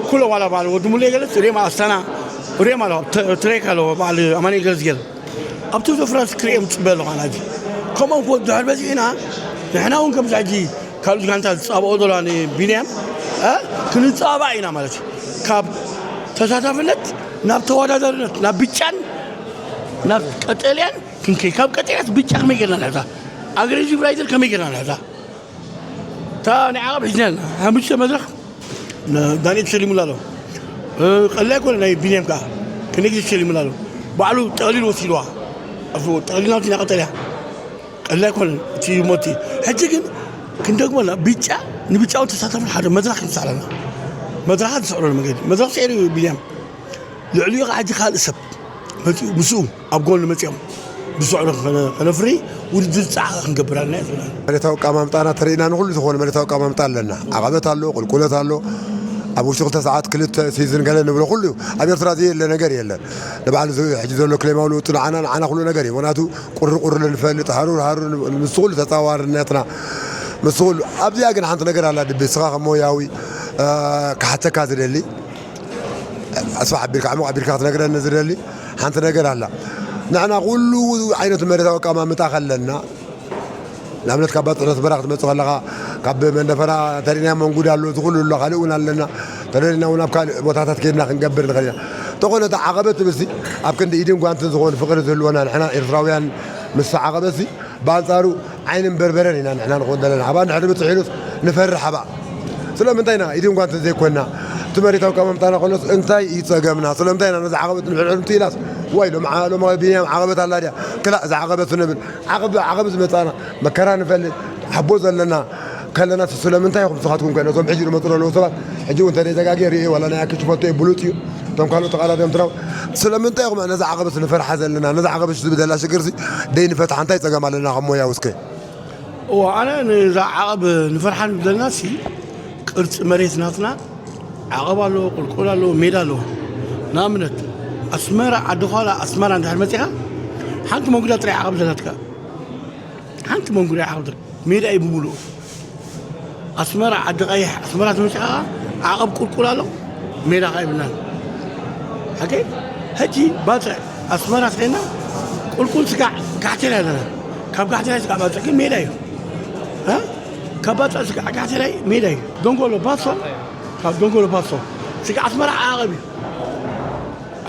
ኩሎም ዋላ በዓል ወዲ ሙሉእ ገለጽ፣ ሬማ ኣስታና፣ ሬማ ኣለዋ፣ ተ-፣ ትሬክ ኣለዋ፣ በዓል ኣማኑኤል ገለጽ ገለ። ኣብቲ ቱር ደ ፍራንስ ክርእዮም ጽበየ ኣለኹ ናጂ። ከምኦም ክወዱ ድሕር በዚሕና፣ ንሕና እውን ከምዚ ሕጂ ካልኦት ጋንታ ዝጻብኦ ዘለዋ ንቢንያም፣ እ፣ ክንጻባእ ኢና ማለት እዩ። ካብ ተሳታፍነት ናብ ተወዳዳርነት፣ ናብ ብጫን ናብ ቀጠልያን ክንከይ፣ ካብ ቀጠልያስ ብጫ ከመይ ጌርና ንሕዛ? ኣግሬሲቭ ራይደር ከመይ ጌርና ንሕዛ? እታ ናይ ዓቐብ ሒዝና ኣለና። ሓሙሽተ መድረኽ ን-፣ ዳንኤል ተሸሊሙላ ኣሎ። እ፣ ቀላል ኣይኮነ ናይ ቢንያም ከኣ ክነግዚ ተሸሊሙላ ኣሎ። ባዕሉ ጠቕሊል ወሲድዋ። ኣፉ ጠቕሊል ናብቲ ናይ ቀጠልያ። ቀላል ኣይኮነን እቲ ሞቲ። ሕጂ ግን ክንደግመላ፣ ብጫ ንብጫ እውን ተሳተፍን ሓደ መድረኽ ክንስዕረና። መድረኻት ዝስዕረሉ መገዲ። መድረኽ ስዒሩ እዩ ቢንያም። ልዕሊኡ ከዓ ሕጂ ካልእ ሰብ መፂኡ፣ ምስኡ ኣብ ጎኒ መፂኦም ብስዕሩ ከነ-፣ ከነፍሪ ውድድር ፃዕቂ ክንገብር ኣለና እየ ዝብላ። መሬታዊ ኣቀማምጣና ተርእና ንኹሉ ዝኾነ መሬታዊ ኣቀማምጣ ኣለና። ዓቐበት ኣሎ፣ ቁልቁለት ኣሎ። ኣብ ውሽጢ ክልተ ሰዓት ክልተ ሲዝን ገለ ንብሎ ኩሉ እዩ። ኣብ ኤርትራ ዘየለ ነገር የለን። ንባዕሉ ዝ-፣ ሕጂ ዘሎ ክሌማዊ ለውጢ ንዓና፣ ንዓና ኩሉ ነገር እዩ። ምኽንያቱ ቁሪ ቁሪ ንፈልጥ፣ ሃሩር ሃሩር ንብ-፣ ምስ ኩሉ ተጻዋርነትና፣ ምስ ኩሉ። ኣብዚኣ ግን ሓንቲ ነገር ኣላ ድቢ፣ ንስኻ ከም ሞያዊ፣ እ፣ ክሓተካ ዝደሊ፣ ኣስፋሕ ኣቢልካ፣ ዕሙቕ ኣቢልካ ክትነግረኒ ዝደሊ ሓንቲ ነገር ኣላ። ንሕና ኩሉ ዓይነት መሬታዊ ኣቀማምጣ ከለና፣ ንኣብነት ካብ ባጽዕ ኣስመራ ክትመጽእ ከለኻ፣ ካብ መንደፈራ ተሪእና መንጉድ ኣሎ፣ እዚ ኩሉ ኣሎ፣ ካልእ እውን ኣለና። ተደሊና እውን ኣብ ካልእ ቦታታት ከይድና ክንገብር ንኽእል ኢና። እንተኾነ፣ እቲ ዓቐበት ትብልሲ፣ ኣብ ክንዲ ኢድን ጓንትን ዝኾኑ ፍቕሪ ዝህልወና ንሕና ኤርትራውያን ምስ ዓቐበትሲ፣ ብኣንጻሩ ዓይንን በርበረን ኢና ንሕና ንኾን ዘለና። ሃባ እንድሕሪ ብጽሕ ኢሉስ ንፈርሕ ሃባ። ስለምንታይ ኢና ኢድን ጓንትን ዘይኮንና? እቲ መሬታዊ ኣቀማምጣና ኮነስ እንታይ እዩ ጸገምና? ስለምንታይ ኢና ነዚ ዓቐበት ንሕድሕድ ኢላስ? ዋይ፣ ሎም ዓ-፣ ሎም ቢንያም ዓቐበት ኣላ ድያ? ክላእ፣ እዛ ዓቐበት ንብል። ዓቐብ፣ ዓቐብ ዝመጻና መከራ ንፈልጥ፣ ሓቦ ዘለና ከለና ስለምንታይ ኢኹም ንስኻትኩም ከ ነዞም ሕጂ ዝመጹ ዘለዉ ሰባት፣ ሕጂ እውን እንተደይ ዘጋግየ ርእየ ዋላ ናይ ኣኪ ትፈልጦ እዩ፣ ብሉጽ እዩ። እቶም ካልኦት ተቐዳደምትና እውን ስለምንታይ ኢኹም ነዛ ዓቐብስ ንፈርሓ ዘለና? ነዛ ዓቐብስ ዝብደላ ሽግርሲ ደይ ንፈትሓ እንታይ ጸገም ኣለና ከም ሞያዊ እስከ? እዋ፣ ኣነ ነዛ ዓቐብ ንፈርሓ ንብደልና ሲ ቅርጺ መሬት ናትና ዓቐብ ኣለዎ፣ ቁልቁል ኣለዎ፣ ሜዳ ኣለዎ። ንኣብነት ኣስመራ ዓዲ ዃላ ኣስመራ እንድሕር መጺኻ ሓንቲ መንጉዳ ጥራይ ዓቐብ ዘለትካ። ሓንቲ መንጉዳ ዓቐብ ሜዳ እዩ ብምሉኡ። ኣስመራ ዓዲ ቀይሕ ኣስመራ ተመጺኻ ዓቐብ ቁልቁል ኣሎ፣ ሜዳ ኸዓ የብልናን። ሓቂ ሕጂ ባፅዕ ኣስመራ ስኸና ቁልቁል ስጋዕ ጋሕቴል ኣለና። ካብ ጋሕቴላይ ስጋዕ ባፅዕ ግን ሜዳ እዩ። እ? ካብ ባፅዕ ስጋዕ ጋሕቴላይ ሜዳ እዩ። ደንጎሎ ባሶ፣ ካብ ደንጎሎ ባሶ ስጋዕ ኣስመራ ዓቐብ እዩ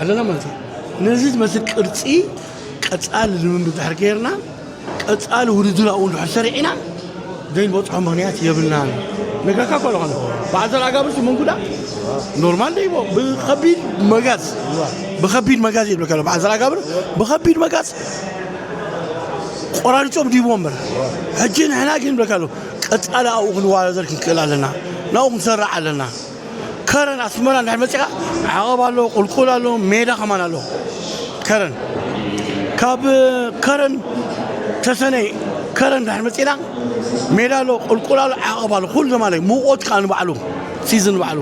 ኣለና ማለት እዩ። ነዚ ዝመስል ቅርፂ ቀፃሊ ልምምድ ድሕር ገይርና ቀፃሊ ውድድር ኣብኡ እንድሕር ሰሪዕና ዘይንበፅሖ ምኽንያት የብልናን። ነጋካ እኮ ኣለኹ። በዓል ዘርኣጋብር ስሙ እንጉዳ ኖርማል ደይቦ ብኸቢድ መጋዝ፣ ብኸቢድ መጋዝ ይብለካ ኣሎ። በዓል ዘርኣጋብር ብኸቢድ መጋዝ ቆራሪፆም ድይቦ እምበር፣ ሕጂ ንሕና ግን ይብለካ ኣሎ፣ ቀፃሊ ኣብኡ ክንዋዳደር ክንክእል ኣለና። ናብኡ ክንሰርዕ ኣለና። ከረን ኣስመራ እንድሕር መፂኻ ዓቐብ ኣሎ፣ ቁልቁል ኣሎ፣ ሜዳ ከማን ኣሎ። ከረን ካብ ከረን ተሰነይ ከረን እንድሕር መፂና ሜዳ ኣሎ፣ ቁልቁል ኣሎ፣ ዓቐብ ኣሎ። ኩሉ ማለት ሙቆት ከዓ ንባዕሉ ሲዝን ንባዕሉ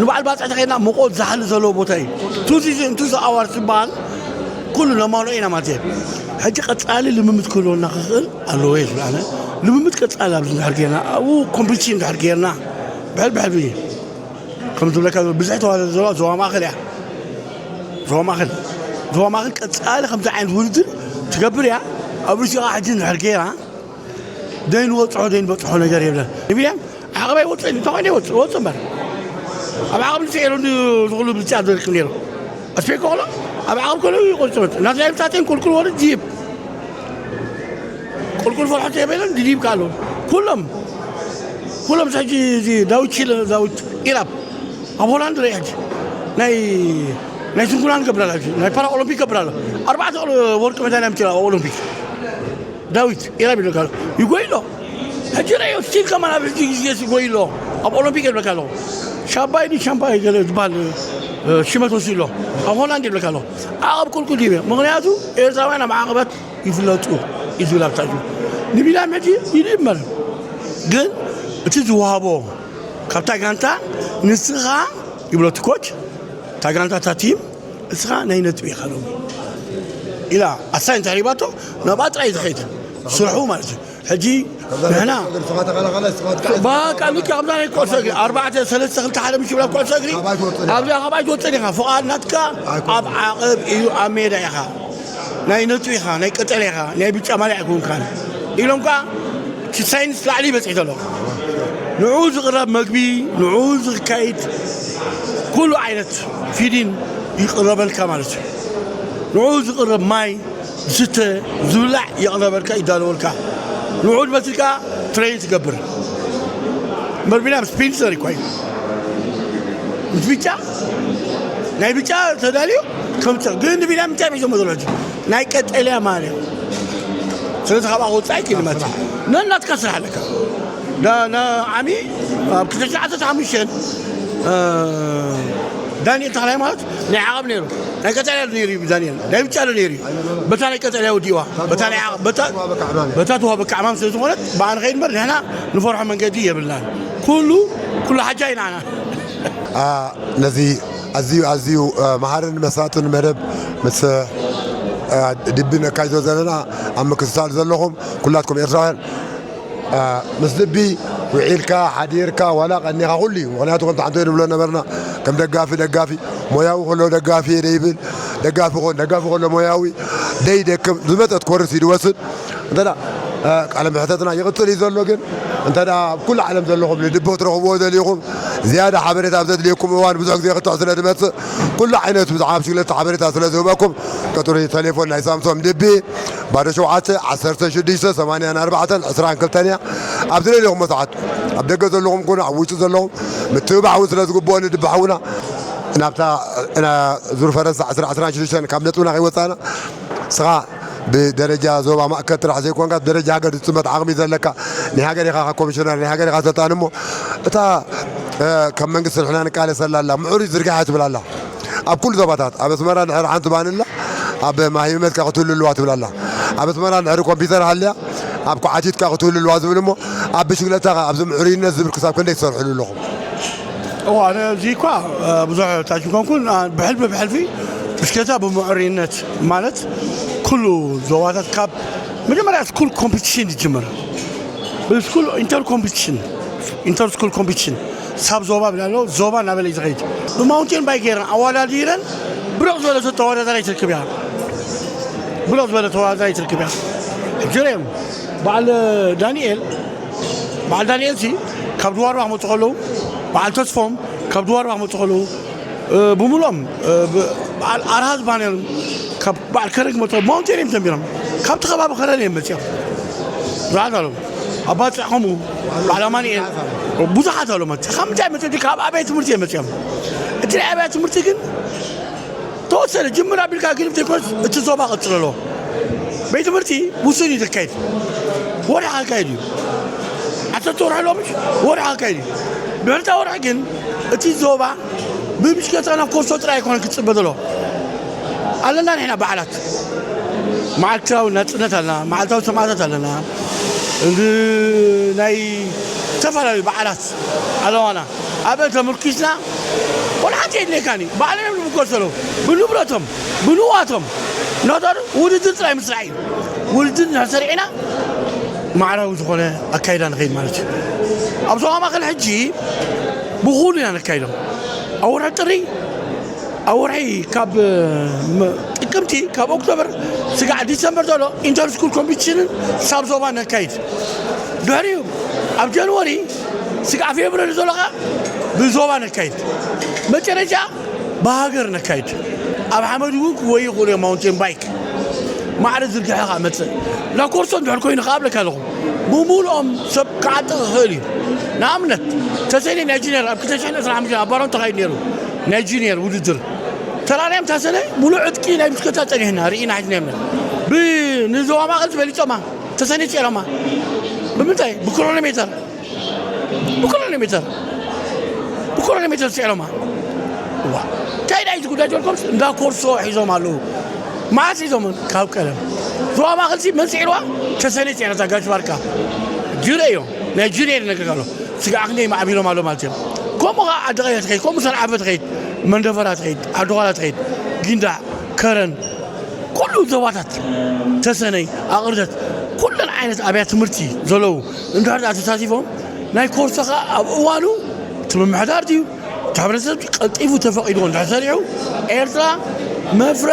ንባዕል ባፅዕ ተኸድና ሙቆት ዝሓሊ ዘለዎ ቦታ እዩ። ቱ ሲዝን ቱ ኣዋር ዝበሃል ኩሉ ነማልኦ ኢና ማለት እየ። ሕጂ ቀፃሊ ልምምድ ክህልወና ክኽእል ኣለዎ እየ ዝብል ኣነ። ልምምድ ቀፃሊ ኣብዚ እንድሕር ጌርና ኣብኡ ኮምፒቲሽን እንድሕር ጌርና ብሕል ብሕል እዩ። ከም ዝብለካ ዘሎ ብዝሒ ተዋዳደርቲ ዘለዋ ዞባ ማእኸል እያ። ዞባ ማእኸል፣ ዞባ ማእኸል ቀፃሊ ከምዚ ዓይነት ውድድር ትገብር እያ። ኣብ ርእሲኡ ከዓ ሕጂ እንድሕር ገይራ ዘይንወፅሖ ዘይንበፅሖ ነገር የብለን። ንቢንያም ዓቐብ ኣይወፅእን እዩ፣ ተኾይኑ ይወፅእ፣ ወፅእ እምበር። ኣብ ዓቐብ ንስዒሩ እንዲ ዝኽሉ ብልጫ ዘርክብ ነይሩ። ኣስፔኮ ከሎ ኣብ ዓቐብ ከሎ ይቆፅበት። ናትናይ ብታቴን ቁልቁል ወርድ ጂፕ ቁልቁል ፈርሖ ተየበለን ድዲብካ ኣለዉ። ኩሎም፣ ኩሎም ሕጂ እዚ ዳዊት ቺለ፣ ዳዊት ኢራብ ኣብ ሆላንድ ርኢ ሕጂ ናይ፣ ናይ ስንኩላን ገብራላ ሕጂ ናይ ፓራ ኦሎምፒክ ገብራላ ኣርባዕተ ኦሎ-፣ ወርቂ ሜዳልያ ምችላ ኣብ ኦሎምፒክ ዳዊት ኢራብ ይብለካ ኣሎ። ይጎይ ኣሎ። ሕጂ ረእዮ ስቲል ከማን ኣብ ሕጂ ግዜ ይጎይ ኣሎ። ኣብ ኦሎምፒክ ይብለካ ኣለኹ። ሻምባይ ድዩ ሻምባይ ገለ ዝበሃል፣ እ፣ ሽመት ወሲዱ ኣሎ። ኣብ ሆላንድ ይብለካ ኣለኹ። ኣብ ቁልቁል ይበ። ምኽንያቱ ኤርትራውያን ኣብ ዓቐባት ይፍለጡ እዩ ዝብል ኣብታ እዩ። ንቢንያም ሕጂ ይድመር። ግን እቲ ዝወሃቦ ካብታ ጋንታ ንስኻ ይብሎ እቲ ኮች፣ እታ ጋንታ እታ ቲም እስኻ ናይ ነጥቢ ኢኻ ሎሚ ኢላ ኣሳይ እንተ ሪባቶ ናብኣ ጥራይ ዝኸይድ ስርሑ ማለት እዩ። ሕጂ ንሕና በቃ ልክዕ ከምዛ ናይ ኩዕሶ እግሪ ኣርባዕተ ሰለስተ ክልተ ሓደ ምሽ ይብላ ኩዕሶ እግሪ ካብኣ ትወፅእ ዲኻ? ኣብዚኣ ካብኣ ትወፅእ ዲኻ? ፍቓድ ናትካ ኣይኮነን። ኣብ ዓቐብ እዩ፣ ኣብ ሜዳ ኢኻ። ናይ ነጥቢ ኢኻ፣ ናይ ቀጠልያ ኢኻ፣ ናይ ብጫ ማልያ ኣይኮንካን ኢሎም ከዓ እቲ ሳይንስ ላዕሊ ይበፅሕ ዘሎ። ንዕኡ ዝቕረብ መግቢ፣ ንዕኡ ዝካይድ ኩሉ ዓይነት ፊዲን ይቕረበልካ ማለት እዩ። ንዕኡ ዝቕረብ ማይ፣ ዝስተ፣ ዝብላዕ ይቕረበልካ፣ ይዳለወልካ። ንዕኡ ዝመስል ከዓ ትሬን ትገብር። መርቢና ስፒንሰር ይኳ እዩ። ምስ ብጫ፣ ናይ ብጫ ተዳልዩ ከምፀ ግን ንቢና ምንታይ ሒዞሞ ዘሎ ሕጂ? ናይ ቀጠልያ ማልያ። ስለዚ ካብኣ ክወፅእ ኣይክእል ማለት እዩ። ነናትካ ስራሕ ኣለካ። ዳ-፣ ዳ-፣ ዓሚ ኣብ ክልተ ሽሕን ዓሰርተ ሓሙሽተን፣ እ፣ ዳንኤል ተኽላይ ማለት ናይ ዓቐብ ነይሩ። ናይ ቀጠልያ ነይሩ እዩ ዳንኤል። ናይ ብጫ ዶ ነይሩ እዩ? በታ ናይ ቀጠልያ ወዲእዋ። በታ ናይ ዓቐብ፣ በታ፣ በታ ተዋበካ ዕማም ስለ ዝኾነት ብኣ ንኸይድ እምበር ንሕና ንፈርሖ መንገዲ የብልናን። ኩሉ፣ ኩሉ ሓጃ ኢና ንሕና። አ፣ ነዚ ኣዝዩ፣ ኣዝዩ፣ አ፣ መሃርን መሳጥን መደብ ምስ፣ አ፣ ድቢ ነካይዶ ዘለና ኣብ ምክትታል ዘለኹም ኩላትኩም ኤርትራውያን፣ አ፣ ምስ ድቢ ውዒልካ፣ ሓዲርካ፣ ዋላ ቀኒኻ ኩሉ እዩ። ምኽንያቱ ከምቲ ሓንቲ ንብሎ ነበርና፣ ከም ደጋፊ፣ ደጋፊ፣ ሞያዊ ከሎ ደጋፊ እየ ደይብል፣ ደጋፊ ኮን፣ ደጋፊ ከሎ ሞያዊ፣ ደይደክም፣ ዝመጸት ኮርስ እዩ ዝወስድ። እንተ ደኣ፣ እ፣ ቃለ መሕተትና ይቕጽል እዩ ዘሎ፣ ግን እንተ ደኣ ኣብ ኩሉ ዓለም ዘለኹም ንድቢ ክትረኽብዎ ደሊኹም፣ ዝያዳ ሓበሬታ ኣብ ዘድልየኩም እዋን ብዙሕ ግዜ ክትዕ ስለ ዝመጽእ፣ ኩሉ ዓይነት ብዛዕባ ብሽክለታ ሓበሬታ ስለ ዝህበኩም፣ ቀጽሪ ተሌፎን ናይ ሳምሶም ድቢ፣ ባዶ ሸውዓተ፣ ዓሰርተ ሽዱሽተ፣ ሰማንያን ኣርባዕተን፣ ዕስራን ክልተን እያ። ኣብ ዝደለኹሞ ሰዓት፣ ኣብ ደገ ዘለኹም ኮነ ኣብ ውሽጢ ዘለኹም፣ ምትብባዕ እውን ስለ ዝግብኦ ንድቢ ሓውና፣ ናብታ፣ ና-፣ ዙር ፈረንሳ ዕስራ ዕስራን ሽዱሽተን ካብ ነጥብና ከይወጻና፣ ንስኻ ብደረጃ ዞባ ማእከል ጥራሕ ዘይኮንካ፣ ብደረጃ ሃገር ዝጥመት ዓቕሚ ዘለካ ናይ ሃገር ኢኻ፣ ኮሚሽነር ናይ ሃገር ኢኻ ሰልጣን እሞ፣ እታ፣ እ፣ ከም መንግስቲ ንሕና ንቃለሰላ ኣላ፣ ምዕሩይ ዝርግሐ ትብል ኣላ። ኣብ ኩሉ ዞባታት፣ ኣብ ኣስመራ ድሕሪ ሓንቲ ባንላ፣ ኣብ ማሂመት ከኣ ክትህሉ ኣለዋ ትብል ኣላ። ኣብ ኣስመራ ድሕሪ ኮምፒውተር ሃልያ፣ ኣብ ኳዓቲት ከኣ ክትህሉ ኣለዋ ዝብል እሞ፣ ኣብ ብሽክለታ ከኣ ኣብዚ ምዕሩይነት ዝብል ክሳብ ክንደይ ትሰርሕሉ ኣለኹም? እዋ፣ ኣነ እዚ እኳ፣ እ፣ ብዙሕ ታች ኮንኩን፣ እ፣ ብሕልፊ፣ ብሕልፊ ብሽክለታ ብምዕሩይነት ማለት ኩሉ ዞባታት ካብ መጀመርያ ስኩል ኮምፒቲሽን ይጅምር። ብስኩል ኢንተር ኮምፒቲሽን፣ ኢንተር ስኩል ኮምፒቲሽን ሳብ ዞባ ብላ ኣሎ፣ ዞባ እናበለ እዩ ዝኸይድ። ብማውንቴን ባይክ ገይረን ኣወዳዲረን ብርቕ ዝበለ ተወዳዳሪ ትርክብ እያ። ብርቕ ዝበለ ተወዳዳሪ ትርክብ እያ። ሕጂ ርኦም፣ በዓል ዳንኤል፣ በዓል ዳንኤል ሲ ካብ ድዋርባ ክመፁ ከለዉ፣ በዓል ተስፎም ካብ ድዋርባ ክመፁ ከለዉ፣ እ፣ ብምሉኦም፣ እ፣ ብ-፣ በዓል ኣርሃዝ ባነር ካብ በዓል ከረን ክመፁ፣ ማውንቴን እዮም ጀሚሮም። ካብቲ ከባቢ ከረን እዮም መፂኦም። ብዙሓት ኣለዉ። ኣባ ፅዕ ከምኡ፣ በዓል ኣማኑኤል፣ ብዙሓት ኣለዉ መፂኦም። ካብ ምንታይ መፂኦም? ካብ ኣብያተ ትምህርቲ እዮም መፂኦም። እቲ ናይ ኣብያተ ትምህርቲ ግን ተወሰነ ጅምር ኣቢልካ ግን ዘይኮነስ እቲ ዞባ ቀፅሎ ኣለዎ። ቤት ትምህርቲ ውሱን እዩ ዘካይድ። ወርሒ ኣካይድ እዩ። ዓሰርተ ወርሒ ኣለዎ ምሽ? ወርሒ ኣካይድ እዩ። ድሕሪ እታ ወርሒ ግን እቲ ዞባ ብብሽክለታ ናብ ኮርሶ ጥራይ ኣይኮነን ክፅበ ዘለዎ። ኣለና ንሕና በዓላት። መዓልታዊ ናፅነት ኣለና፣ መዓልታዊ ሰማእታት ኣለና። እንድ-፣ ናይ ዝተፈላለዩ በዓላት ኣለዋና። ኣብአን ተመርኪስና፣ ወላ ሓንቲ የድልየካን እዩ። ባዕሎም እዮም ዝምጎሱ ዘለዉ። ብንብረቶም፣ ብንዋቶም፣ ናቶም ውድድር ጥራይ ምስራሕ እዩ። ውድድር እናሰሪዕና ማዕራዊ ዝኾነ ኣካይዳ ንኸይድ ማለት እዩ። ኣብ ዞባ ማእከል ሕጂ ብኹሉ ኢና ነካይዶም። ኣብ ወርሒ ጥሪ፣ ኣብ ወርሒ ካብ፣ ም-፣ ጥቅምቲ፣ ካብ ኦክቶበር ስጋዕ ዲሰምበር ዘሎ ኢንተር ስኩል ኮምፒቲሽንን ሳብ ዞባ ነካይድ። ድሕሪኡ ኣብ ጃንዋሪ ስጋዕ ፌብሩዋሪ ዘሎ ኸዓ ብዞባ ነካይድ። መጨረሻ ብሃገር ነካይድ። ኣብ ሓመድ እውን ክጎዩ ይኽእሉ እዮም፣ ማውንቴን ባይክ። ማዕረ ዝርግሐ ኸዓ መፅእ። ላኮርሶ እንድሕር ኮይኑ ኸዓ እብለካ ኣለኹ፣ ብምሉኦም ሰብ ክዓጥቕ ይኽእል እዩ። ንኣብነት፣ ተሰኒ ናይ ጁኒየር ኣብ ክልተ ሽሕን ዕስራን ሓሙሽተን ኣብ ባሮን ተኻይዱ ነይሩ። ናይ ጁኒየር ውድድር። ተራርዮም ተሰነ ሙሉእ ዕጥቂ ናይ ብሽክለታ ጸኒሕና፣ ርኢና ሒዝና የብለን። ብ-፣ ንዞባ ማእከል ዝበሊጾማ፣ ተሰኒ ጽዒሮማ። ብምንታይ? ብክሮኖሜተር። ብክሮኖሜተር። ብክሮኖሜተር ጽዒሮማ። ዋ። እንታይ ደኣ እዩ እቲ ጉዳይ ዝበልኩምስ? እንዳ ኮርሶ ሒዞም ኣለዉ። መዓስ ሒዞም? ካብ ቀደም። ዞባ ማእከልሲ መን ጽዒርዋ? ተሰነ ጽዒራ እታ ጋሽ ባርካ። ጁረ እዮም። ናይ ጁኒየር ይነግረካ ኣሎ። ስጋዕ ክንደይ ማዕቢሎም ኣሎ ማለት እዮም። ከምኡ ኸዓ ዓዲ ቀይሕ ትኸይድ፣ ከምኡ ሰንዓፈ ትኸይድ፣ መንደፈራ ትኸይድ፣ ዓዲ ዃላ ትኸይድ፣ ጊንዳዕ፣ ከረን፣ ኩሉ ዞባታት፣ ተሰነይ፣ ኣቕርደት፣ ኩለን ዓይነት ኣብያተ ትምህርቲ ዘለዉ እንድሕር ደኣ ተሳቲፎም፣ ናይ ኮርሶ ኸዓ ኣብ እዋኑ እቲ ምምሕዳር ድዩ፣ እቲ ሕብረተሰብ ቀልጢፉ ተፈቒድዎ እንድሕር ሰሪዑ፣ ኤርትራ መፍረ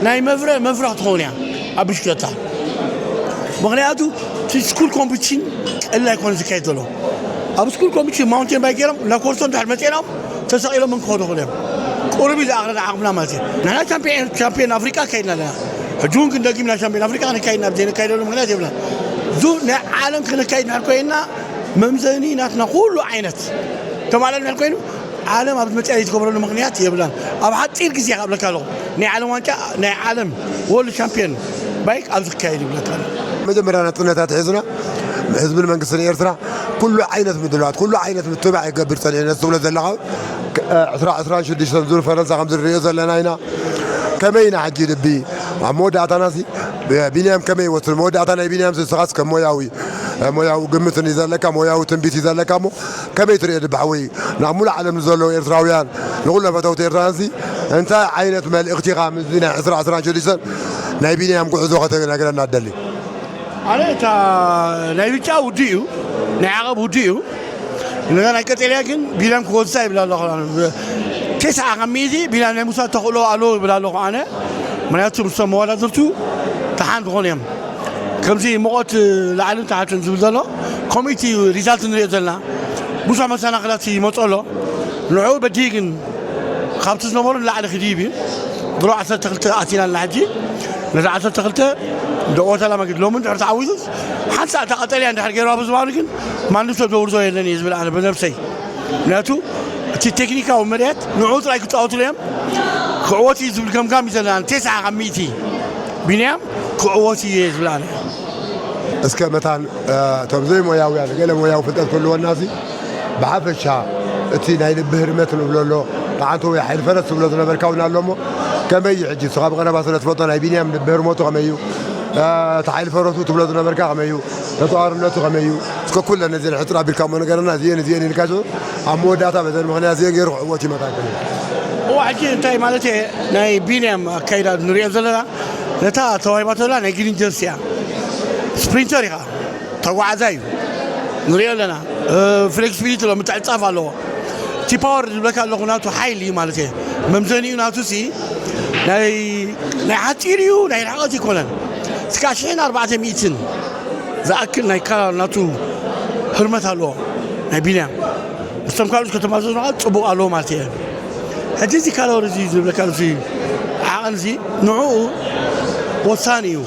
ናይ መፍረ መፍረ ክትኸውን እያ ኣብ ብሽክለታ። ምኽንያቱ እቲ ስኩል ኮምፒቲሽን ቀሊል ኣይኮነ ዝካየድ ዘሎ። ኣብ ስኩል ኮምፒቲሽን ማውንቴን ባይክ ገይሮም ናብ ኮርሶ እንድሕር መፂኦም ተሰቒሎም እንክኸዱ ይኽእሉ እዮም። ቁሩብ እዩ ዝኣኽለና ዓቕምና ማለት እዩ። ንሕና ቻምፒዮን፣ ቻምፒዮን ኣፍሪቃ ኣካይድና ኣለና። ሕጂ እውን ክንደጊምና ቻምፒዮን ኣፍሪቃ ክንካይድና ብዘይነካይደሉ ምኽንያት የብልና። ዙ ናይ ዓለም ክነካይድ እንድሕር ኮይንና መምዘኒ ናትና ኩሉ ዓይነት ተማልኣልና እንድሕር ኮይኑ ዓለም ኣብ መፅኣ ዘይትገብረሉ ምኽንያት የብላን። ኣብ ሓፂር ግዜ ክብለካ ኣለኹ፣ ናይ ዓለም ዋንጫ፣ ናይ ዓለም ወርልድ ቻምፒዮን ባይክ ኣብዚ ክካየድ ይብለካ ኣለኹ። መጀመርያ ናፅነታ ኣትሒዝና ህዝብን መንግስትን ኤርትራ ኩሉ ዓይነት ምድላዋት፣ ኩሉ ዓይነት ምትብባዕ ይገብር ጸኒሑ። ነዚ ትብሎ ዘለኻ፣ ክ-፣ ዕስራ ዕስራን ሽዱሽተን ዙር ፈረንሳ ከም ዝንሪኦ ዘለና ኢና። ከመይ ኢና ሕጂ ልቢ ኣብ መወዳእታናሲ ብ-፣ ቢንያም ከመይ ይወስድ? መወዳእታ ናይ ቢንያም ንስኻስ ከም ሞያዊ፣ ሞያዊ ግምት እዩ ዘለካ፣ ሞያዊ ትንቢት እዩ ዘለካ እሞ ከመይ ትሪኦ ድባሕወይ? ናብ ሙሉእ ዓለም ንዘለዉ ኤርትራውያን፣ ንኹሎም ፈተውቲ ኤርትራውያንሲ እንታይ ዓይነት መልእኽቲ ኢኻ ምስዚ ናይ ዕስራ ዕስራን ሽዱሽተን ናይ ቢንያም ጉዕዞ ከተነግረና ትደሊ? ኣነ እታ ናይ ብጫ ውዱእ እዩ፣ ናይ ዓቐብ ውዱእ እዩ። እንደገና ናይ ቀጠልያ ግን ቢንያም ክወስዳ ይብል ኣለኹ። ተስዓ ካብ ሚእቲ ቢንያም ናይ ምውሳድ ተኽእሎ ኣለዎ ይብል ኣለኹ ኣነ። ምክንያቱ ምስቶም መወዳድርቱ ደሓን ዝኾኑ እዮም። ከምዚ ሙቐት ላዕልን ታሕትን ዝብል ዘሎ፣ ከምኡ እቲ ሪዛልት ንሪኦ ዘለና። ብዙሕ መሰናኽላት ይመፁ ኣሎ። ንዕኡ በዲህ ግን ካብቲ ዝነበሩ ንላዕሊ ክድይብ እዩ። ድሮ ዓሰርተ ክልተ ኣቲና ኣለና ሕጂ። ነዚ ዓሰርተ ክልተ ደቆ ሰላማ ግን ሎሚ እንድሕር ተዓዊቱ፣ ሓንቲ ሰዓት ቀጠልያ እንድሕር ገይርዋ ብዝባኑ ግን ማንም ሰብ ዘውርዞ የለን እየ ዝብል ኣነ ብነብሰይ። ምክንያቱ እቲ ቴክኒካዊ መርያት ንዕኡ ጥራይ ክፃወቱሉ እዮም። ክዕወት እዩ ዝብል ገምጋም እዩ ዘለና። ተስዓ ካብ ሚእቲ ቢንያም ክዕወት እዩ እየ ዝብል ኣነ። እስከ መታን፣ እ፣ እቶም ዘይሞያውያን ገለ ሞያዊ ፍልጠት ክህልወና ሲ ብሓፈሻ እቲ ናይ ልቢ ህርመት ንብሎ ኣሎ፣ ተዓንቶ ወይ ሓይሊ ፈረስ ትብሎ ዝነበርካ እውን ኣሎ እሞ፣ ከመይ እዩ ሕጂ? ንስኻ ብቐረባ ስለ ትፈልጦ ናይ ቢንያም ልቢ ህርመቱ ከመይ እዩ? እ፣ እቲ ሓይሊ ፈረሱ ትብሎ ዝነበርካ ከመይ እዩ? ተጻዋርነቱ ከመይ እዩ? እስከ ኩለን ነዚአን ሕጽር ኣቢልካ እሞ ንገረና፣ እዚአን፣ እዚአን ኢልካ ሽዑ ኣብ መወዳእታ በዘን ምኽንያት እዚአን ገይሩ ክዕወት እዩ መታን ከመይ እዩ? እዋ፣ ሕጂ እንታይ ማለት እየ? ናይ ቢንያም ኣካይዳ ንሪኦ ዘለና፣ ነታ ተዋሂባቶ ዘላ ናይ ግሪን ጀርሲ እያ። ስፕሪንተር ኢኻ። ተጓዓዛይ እዩ። ንሪኦ ኣለና። እ፣ ፍሌክሲቢሊቲ ኣሎ፣ ምትዕጻፍ ኣለዎ። እቲ ፓወር ዝብለካ ኣለኹ ናቱ ሓይሊ እዩ ማለት እየ። መምዘኒኡ ናቱ ሲ ናይ ናይ ሓፂር እዩ፣ ናይ ርሕቐት ይኮነን። እስካ ሽሕን ኣርባዕተ ሚእትን ዝኣክል ናይ ካላር ናቱ ህርመት ኣለዎ ናይ ቢንያም። ምስቶም ካልኦት ከተማዘዝና ጽቡቕ ኣለዎ ማለት እየ። ሕጂ እዚ ካላር እዚ ዝብለካ እዚ ዓቐን እዚ ንዕኡ ወሳኒ እዩ።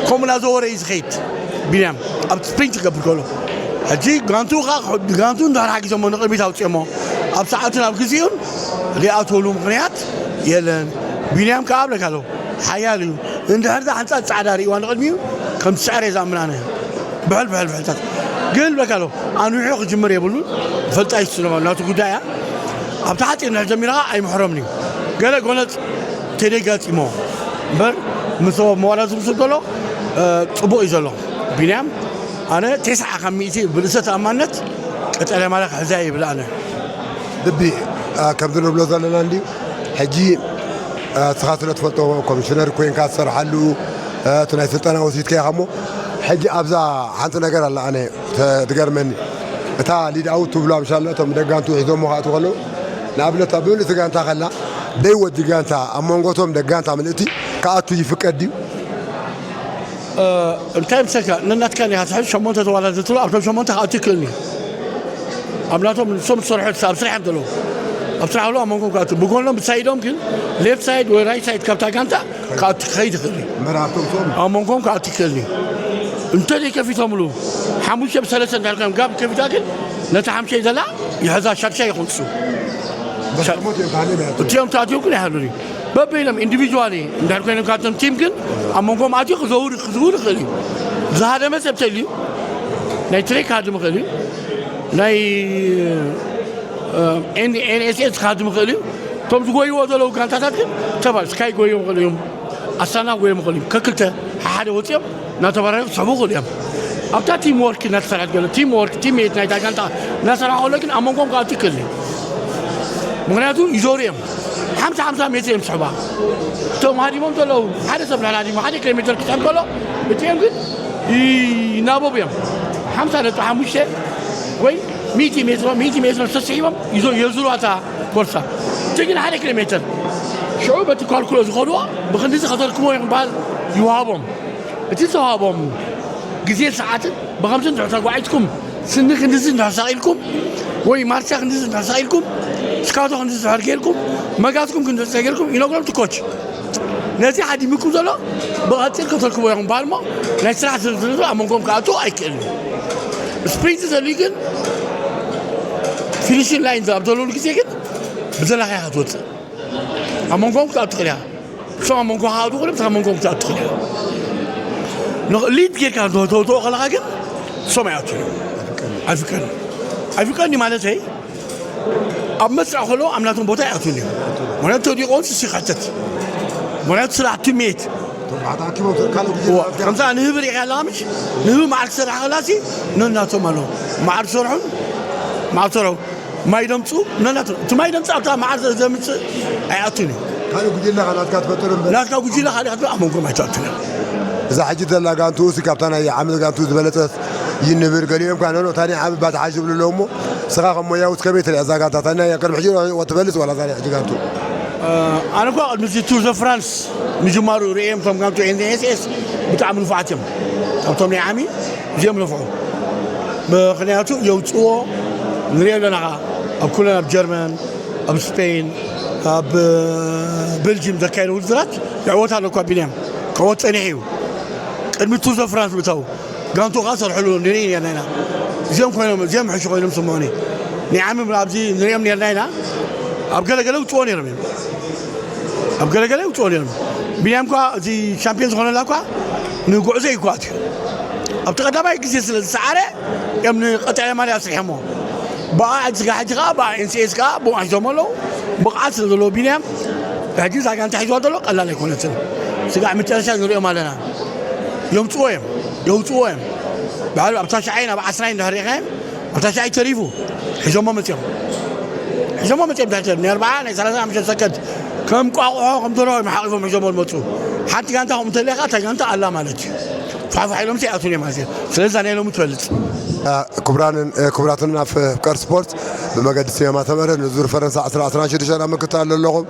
ከምኡ እናዘወረ እዩ ዝኸይድ ቢንያም ኣብ ስፕሪንት ክገብር ከሎ። ሕጂ ጋንቱ ኸዓ ክሕ- ጋንቱ እንዳር ሓጊዞሞ ንቕድሚት ኣውፅኦሞ ኣብ ሰዓቱን ኣብ ግዜኡን ሪኣተሉ ምኽንያት የለን። ቢንያም ከዓ ኣብለካ ኣለዎ ሓያል እዩ። እንድሕር እዛ ሓንፃፅ ፃዕዳ ርእዋ ንቕድሚኡ ከም ትስዕር እየ ዝኣምን ኣነ። ብሕል ብሕል ብሕልታት ግን በቃ ኣሎ ኣንዊሑ ክጅምር የብሉን። ፈልጣ ይስኖ ናቱ ጉዳይ እያ። ኣብታ ሓፂር እንድሕር ጀሚርካ ኣይምሕረምን እዩ። ገለ ጎነፅ ተደጋጢሞ እምበር ምስ መዋዳት ዝምስል ዘሎ እ፣ ፅቡቅ እዩ ዘሎ ቢንያም። ኣነ ተስዓ ካብ ሚእቲ ብርእሰ ተኣማንነት ቀጠልያ ማልያ ክሕዛ ይብል ኣነ። ልቢ ከምዚ ንብሎ ዘለና እንድዩ። ሕጂ እስኻ ስለ ትፈልጦ ኮሚሽነር ኮይንካ ትሰርሓሉ እቲ ናይ ስልጠና ወሲድካ ኢኻ እሞ፣ ሕጂ ኣብዛ ሓንቲ ነገር ኣላ ኣነ ትገርመኒ። እታ ሊድ ኣውት ትብሎ ኣምሻሎ እቶም ደጋንቱ ሒዞሞ ክኣትዉ ከለዉ፣ ንኣብነት ኣብ ምልእቲ ጋንታ ከላ ደይወዲ ጋንታ ኣብ መንጎ እቶም ደጋንታ ምልእቲ ክኣቱ ይፍቀድ ድዩ? እንታይ ምሰልካ ነናትካ ኒኻ ትሕዝ ሸሞንተ ተዋዳደርትሎ ኣብቶም ሸሞንተ ክኣቱ ይክእልኒ። ኣብ ናቶም ንሶም ዝሰርሑ ኣብ ስራሕ እዮም ዘለዉ። ኣብ ስራሕ ኣለዉ ኣብ መንጎም ክኣቱ ብጎኖም ብሳይዶም ግን ሌፍት ሳይድ ወይ ራይት ሳይድ ካብታ ጋንታ ክኣቱ ክኸይድ ይኽእል እዩ። መራብቶም ቶም ኣብ መንጎም ክኣቱ ይክእልኒ። እንተ ዘይከፊቶምሉ ሓሙሽተ ብሰለስተ እንድሕር ኮይኖም ጋብ ከፊታ ግን ነቲ ሓምሸይ ዘላ ይሕዛ ሻድሻይ ይኹን እሱ። በስሞት እዮም ታህሊም ያቸው እቲኦም ተኣትዮም ግን ኣይሃሉን እዩ። በበይኖም ኢንዲቪጁዋሊ እንድሕር ኮይኖም ካብቶም ቲም ግን ኣብ መንጎም ኣትዩ ክዘውር ክዝውር ይኽእል እዩ። ዝሃደመ ሰብ ተልዩ ናይ ትሬ ክሃድም ይኽእል እዩ። ናይ ኤንኤስኤስ ክሃድም ይኽእል እዩ። እቶም ዝጎይዎ ዘለዉ ጋንታታት ግን ተባል ስካይ ጎዮም ይኽእል እዮም። ኣሳና ጎዮም ይኽእል እዮም። ከክልተ ሓደ ወፂኦም እናተባረሩ ክስሕቡ ይኽእሉ እዮም። ኣብታ ቲም ወርክ እናተሰርሐት ገለ ቲም ወርክ ቲም ሜት ናይታ ጋንታ እናሰርሐ ከሎ ግን ኣብ መንጎም ክኣቱ ይክእል እዩ። ምክንያቱ ይዞሩ እዮም። ሓምሳ ሓምሳ ሜትር እዮም ዝስሕባ። እቶም ሃዲሞም ዘለዉ ሓደ ሰብ ልዕሊ ሃዲሞ ሓደ ኪሎ ሜትር ክስሕብ ከሎ እቲኦም ግን ይናበቡ እዮም። ሓምሳ ነጥቢ ሓሙሽተ ወይ ሚእቲ ሜትሮ ሚእቲ ሜትሮ ተስሒቦም ይዞ- የዙርዋ እታ ቦርሳ። እቲ ግን ሓደ ኪሎ ሜትር ሽዑ በቲ ኳልኩሎ ዝኸድዎ ብክንዲዚ ከተርክቦ ይኽባል ይወሃቦም። እቲ ዝተዋህቦም ግዜን ሰዓትን ብኸምዚ እንድሕር ተጓዒዝኩም ስኒ ክንድዚ እንድሕር ሰቒልኩም ወይ ማርቻ ክንድዚ እንድሕር ሰቒልኩም ስካቶ ክንድዚ እንድሕር ገይርኩም መጋዝኩም ክንድዚ እንድሕር ገይርኩም ይነግሮም እቲ ኮች። ነዚ ሓዲምኩም ዘሎ ብቐፂል ከተርክቦ ኢኹም በሃል እሞ ናይ ስራሕ ዝርዝር ኣብ መንጎም ክኣቱ ኣይክእልን እዩ። ስፕሪንት ዘልዩ ግን ፊኒሽን ላይን ኣብ ዘለሉ ግዜ ግን ብዘላኻያ ክትወፅእ ኣብ መንጎም ክትኣቱ ትኽእል እያ። እሶም ኣብ መንጎ ክኣቱ ክእሉ ኣብ መንጎም ክትኣቱ ትኽእል እያ። ንኽ- ሊድ ጌርካ ተውተው ከለኻ ግን እሶም ኣይኣቱን እዮም። ኣይፍቀድን ኣይፍቀድን እዩ ማለተይ ኣብ መስርዕ ከለዉ ኣብ ናቶም ቦታ ኣይኣቱን እዮም። ምክንያቱ ተወዲቖም ስሲ ክሕተት ምክንያቱ ስራሕ ቲሜት ተባዕት ኣኪቦም ካልእ ግዜ ከምዛ ንህቢ ሪኢኻ ኣለኻ ምሽ ንህቢ መዓር ክሰርሕ ከላሲ ነናቶም ኣለዉ መዓር ዝሰርሑን መዓር ዝሰርሑ ማይ ደምፁ ነናቶም እቲ ማይ ደምፁ ኣብታ መዓር ዘምፅእ ኣይኣቱን እዩ። ካልእ ጉጅለ ናትካ ትፈጥር እምበር ናትካ ጉጅለ ካልእ ኣብ መንጎም ኣይትኣቱን እዮም። እዛ ሕጂ ዘላ ጋንቱ ሲ ካብታ ናይ ዓመት ጋንቱ ዝበለፀት ይንብር ገሊኦም ካነ እታ ናይ ዓመት ባትሓሽ ዝብሉ ኣለዉ እሞ ስኻ ከም ሞያዊ እስከመይ ትሪኣ እዛ ጋንታ እታ ናይ ቅድሚ ሕጂ ወትበልፅ ዋላ እዛ ናይ ሕጂ ጋንቱ ኣነ እኳ ቅድሚ እዚ ቱር ዘ ፍራንስ ምጅማሩ ርእዮም እቶም ጋንቱ ኤንኤስኤስ ብጣዕሚ ንፉዓት እዮም። ካብቶም ናይ ዓሚ እዚኦም ንፍዑ ምክንያቱ የውፅዎ ንሪኦ ኣለና ኸዓ ኣብ ኩለን ኣብ ጀርመን ኣብ ስፔን ኣብ ቤልጅም ዘካየደ ውድድራት ይዕወት ኣሎ እኳ ቢንያም ክዕወት ፀኒሑ እዩ። ቅድሚ ቱር ዘ ፍራንስ ምእታው ጋንቱ ከዓ ሰርሕሉ ንርኢ ነርና ኢና። እዚኦም ኮይኖም እዚኦም ሕሹ ኮይኖም ስምዑኒ ናይ ዓሚ ኣብዚ ንሪኦም ነርና ኢና። ኣብ ገለገለ ውፅዎ ነይሮም እዮም ኣብ ገለገለ ውፅዎ ነይሮም ቢንያም ኳ እዚ ሻምፒዮን ዝኾነላ ኳ ንጉዕዞ ይኳት እዩ ኣብቲ ቀዳማይ ግዜ ስለ ዝሰዓረ እዮም ንቀጣይ ማልያ ኣስሪሖሞ ብኣ ስጋ ሕጂ ከዓ ብኣ ኤንሲኤስ ከዓ ብኡ ሒዞም ኣለዉ ብቕዓት ስለ ዘለዎ ቢንያም ሕጂ እዛ ጋንታ ሒዝዋ ዘሎ ቀላል ኣይኮነትን ስጋዕ መጨረሻ ንሪኦም ኣለና የውፅዎ እዮም የውፅዎ እዮም ባዕሉ ኣብ ታሽዓይ ናብ ዓስራይ እንዳሪእኻዮም ኣብ ታሽዓይ ተሪፉ ሒዞሞ መፅኦም ሒዞሞ መፅኦም ድሕሪ ናይ ኣርባዓ ናይ ሰላሳ ሓሙሽተ ሰከንድ ከም ቋቑሖ ከም ደርሆ እዮም ሓቒፎም ሒዞሞ ዝመፁ ሓንቲ ጋንታ ከምኡ እንተለካ እታ ጋንታ ኣላ ማለት እዩ ፋሕፋሕ ኢሎም ይኣቱን እዮም ማለት እዩ ስለዚ ናይ ሎሚ ትበልፅ ክቡራንን ክቡራትን ኣፍቃር ስፖርት ብመገዲ ሲነማ ሰመረ ንዙር ፈረንሳ ዕስራ ዕስራን ሽዱሽተን ኣብ ምክትታል ዘለኹም፣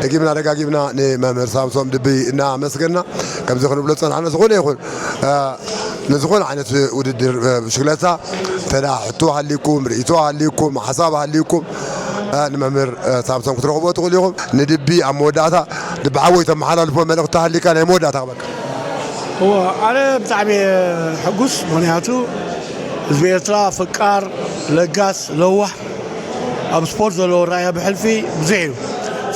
ደጊምና ደጋጊምና ንመምህር ሳምሶም ድቢ እናመስገና፣ ከምዚ ክንብሎ ዝጸናሕና፣ ዝኾነ ይኹን፣ እ፣ ንዝኾነ ዓይነት ውድድር፣ እ፣ ብሽክለታ፣ እንተ ደኣ ሕቶ ሃልይኩም፣ ርእይቶ ሃልይኩም፣ ሓሳብ ሃልይኩም፣ እ፣ ንመምህር፣ እ፣ ሳምሶም ክትረኽብዎ ትኽእሉ ኢኹም። ንድቢ ኣብ መወዳእታ፣ ድቢ ሓወይ፣ ተመሓላልፎ መልእኽቲ ሃልይካ፣ ናይ መወዳእታ ክበካ። እዎ፣ ኣነ ብጣዕሚ እየ ሕጉስ፣ ምኽንያቱ ህዝቢ ኤርትራ ፈቃር፣ ለጋስ፣ ለዋህ፣ ኣብ ስፖርት ዘለዎ ራእያ ብሕልፊ ብዙሕ እዩ።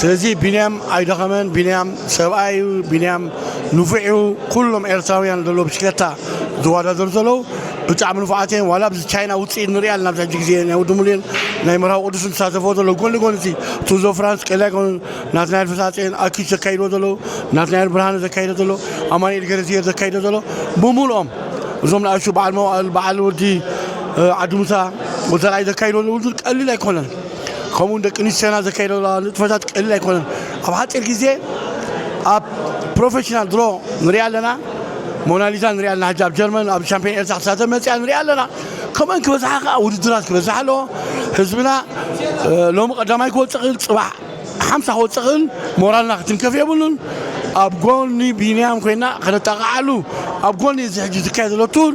ስለዚ ቢንያም ኣይደኸመን፣ ቢንያም ሰብኣይ እዩ፣ ቢንያም ንፉዕ እዩ። ኩሎም ኤርትራውያን ዘሎ ብሽክለታ ዝወዳደሩ ዘለዉ ብጣዕሚ ንፉዓት እዮም። ዋላ ኣብዚ ቻይና ውፅኢት ንሪኣ ኣለና። ኣብዚ ሕጂ ግዜ ናይ ወዲ ሙሉየን ናይ መርሃዊ ቅዱስን ዝሳተፈዎ ዘሎ ጎኒ ጎኒ እቲ ቱር ዶ ፍራንስ ቀላይ ኮኑ ናትናኤል ፈሳፀን ኣኪሽ ዘካይድዎ ዘለዉ፣ ናትናኤል ብርሃነ ዘካይዶ ዘሎ፣ ኣማኑኤል ገረዝሔር ዘካይዶ ዘሎ፣ ብምሉኦም እዞም ንኣሹ በዓል መዋእል፣ በዓል ወዲ፣ እ፣ ዓዲ ሙሳ፣ ወዲ ዘርኣይ ዘካይድዎ ዘለዉ ውድድር ቀሊል ኣይኮነን። ከምኡ እውን ደቂ ኣንስትዮና ዘካይዶ ዘለዋ ንጥፈታት ቀሊል ኣይኮነን። ኣብ ሓፂር ግዜ ኣብ ፕሮፌሽናል ድሮ ንሪኣ ኣለና፣ ሞናሊዛ ንሪኣ ኣለና፣ ሕጂ ኣብ ጀርመን ኣብ ሻምፒዮን ኤርትራ ክትሳተፍ መፂኣ ንሪኣ ኣለና። ከምአን ክበዝሓ ከዓ ውድድራት ክበዝሓ ኣለዎ። ህዝብና፣ እ፣ ሎሚ ቀዳማይ ክወፅእ ክእል፣ ፅባሕ ሓምሳ ክወፅእ ክእል፣ ሞራልና ክትንከፍ የብሉን። ኣብ ጎኒ ቢንያም ኮይና ከነጣቕዓሉ፣ ኣብ ጎኒ እዚ ሕጂ ዝካየድ ዘሎ ቱር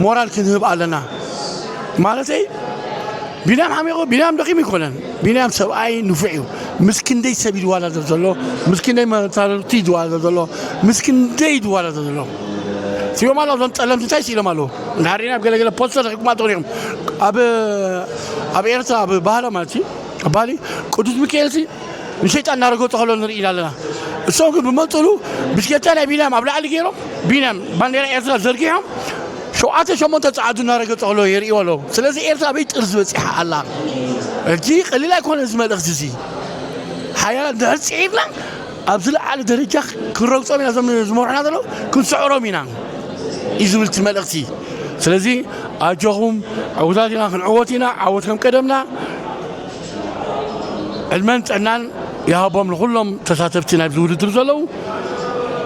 ሞራል ክንህብ ኣለና። ማለተይ ቢንያም ሓሚቑ፣ ቢንያም ደኺሙ ይኮነን። ቢንያም ሰብኣይ ንፉዕ እዩ። ምስ ክንደይ ሰብ እዩ ዝወዳደር ዘሎ፣ ምስ ክንደይ መታለልቲ እዩ ዝወዳደር ዘሎ፣ ምስ ክንደይ እዩ ዝወዳደር ዘሎ። ሲቦም ኣሎ እዞም ጸለምቲ እንታይ ሲሎም ኣለዉ? እንድሕር ሪእና ኣብ ገለገለ ፖስተር ረኺብኩም ትኾኑ ኢኹም። ኣብ፣ ኣብ ኤርትራ ኣብ ባህላ ማለት እዩ፣ ኣብ ባህሊ ቅዱስ ሚካኤል ሲ ንሸይጣን እናረገጾ ከሎ ንርኢ ኢና ኣለና። እሶም ግን ብመንጽሉ ብሽክለታ ናይ ቢንያም ኣብ ላዕሊ ገይሮም፣ ቢንያም ባንዴራ ኤርትራ ዘርጊሖም፣ ሸውዓተ ሸሞንተ ጸዓዱ እናረገጹ ከሎ የርእዩ ኣለዉ። ስለዚ ኤርትራ ኣበይ ጥርዚ በጺሓ ኣላ? ሕጂ ቀሊል ኣይኮነን እዚ መልእኽቲ እዚ። ሓያላት እንድሕር ጽዒርና ኣብ ዝለዓለ ደረጃ ክንረግጾም ኢና፣ እዞም ዝመርሑና ዘለዉ ክንስዕሮም ኢና እዩ ዝብል እቲ መልእኽቲ። ስለዚ ኣጆኹም፣ ዕዉታት ኢና፣ ክንዕወት ኢና፣ ዓወት ከም ቀደምና። ዕድመን ጥዕናን ይሃቦም ንኹሎም ተሳተፍቲ ናይዚ ውድድር ዘለዉ።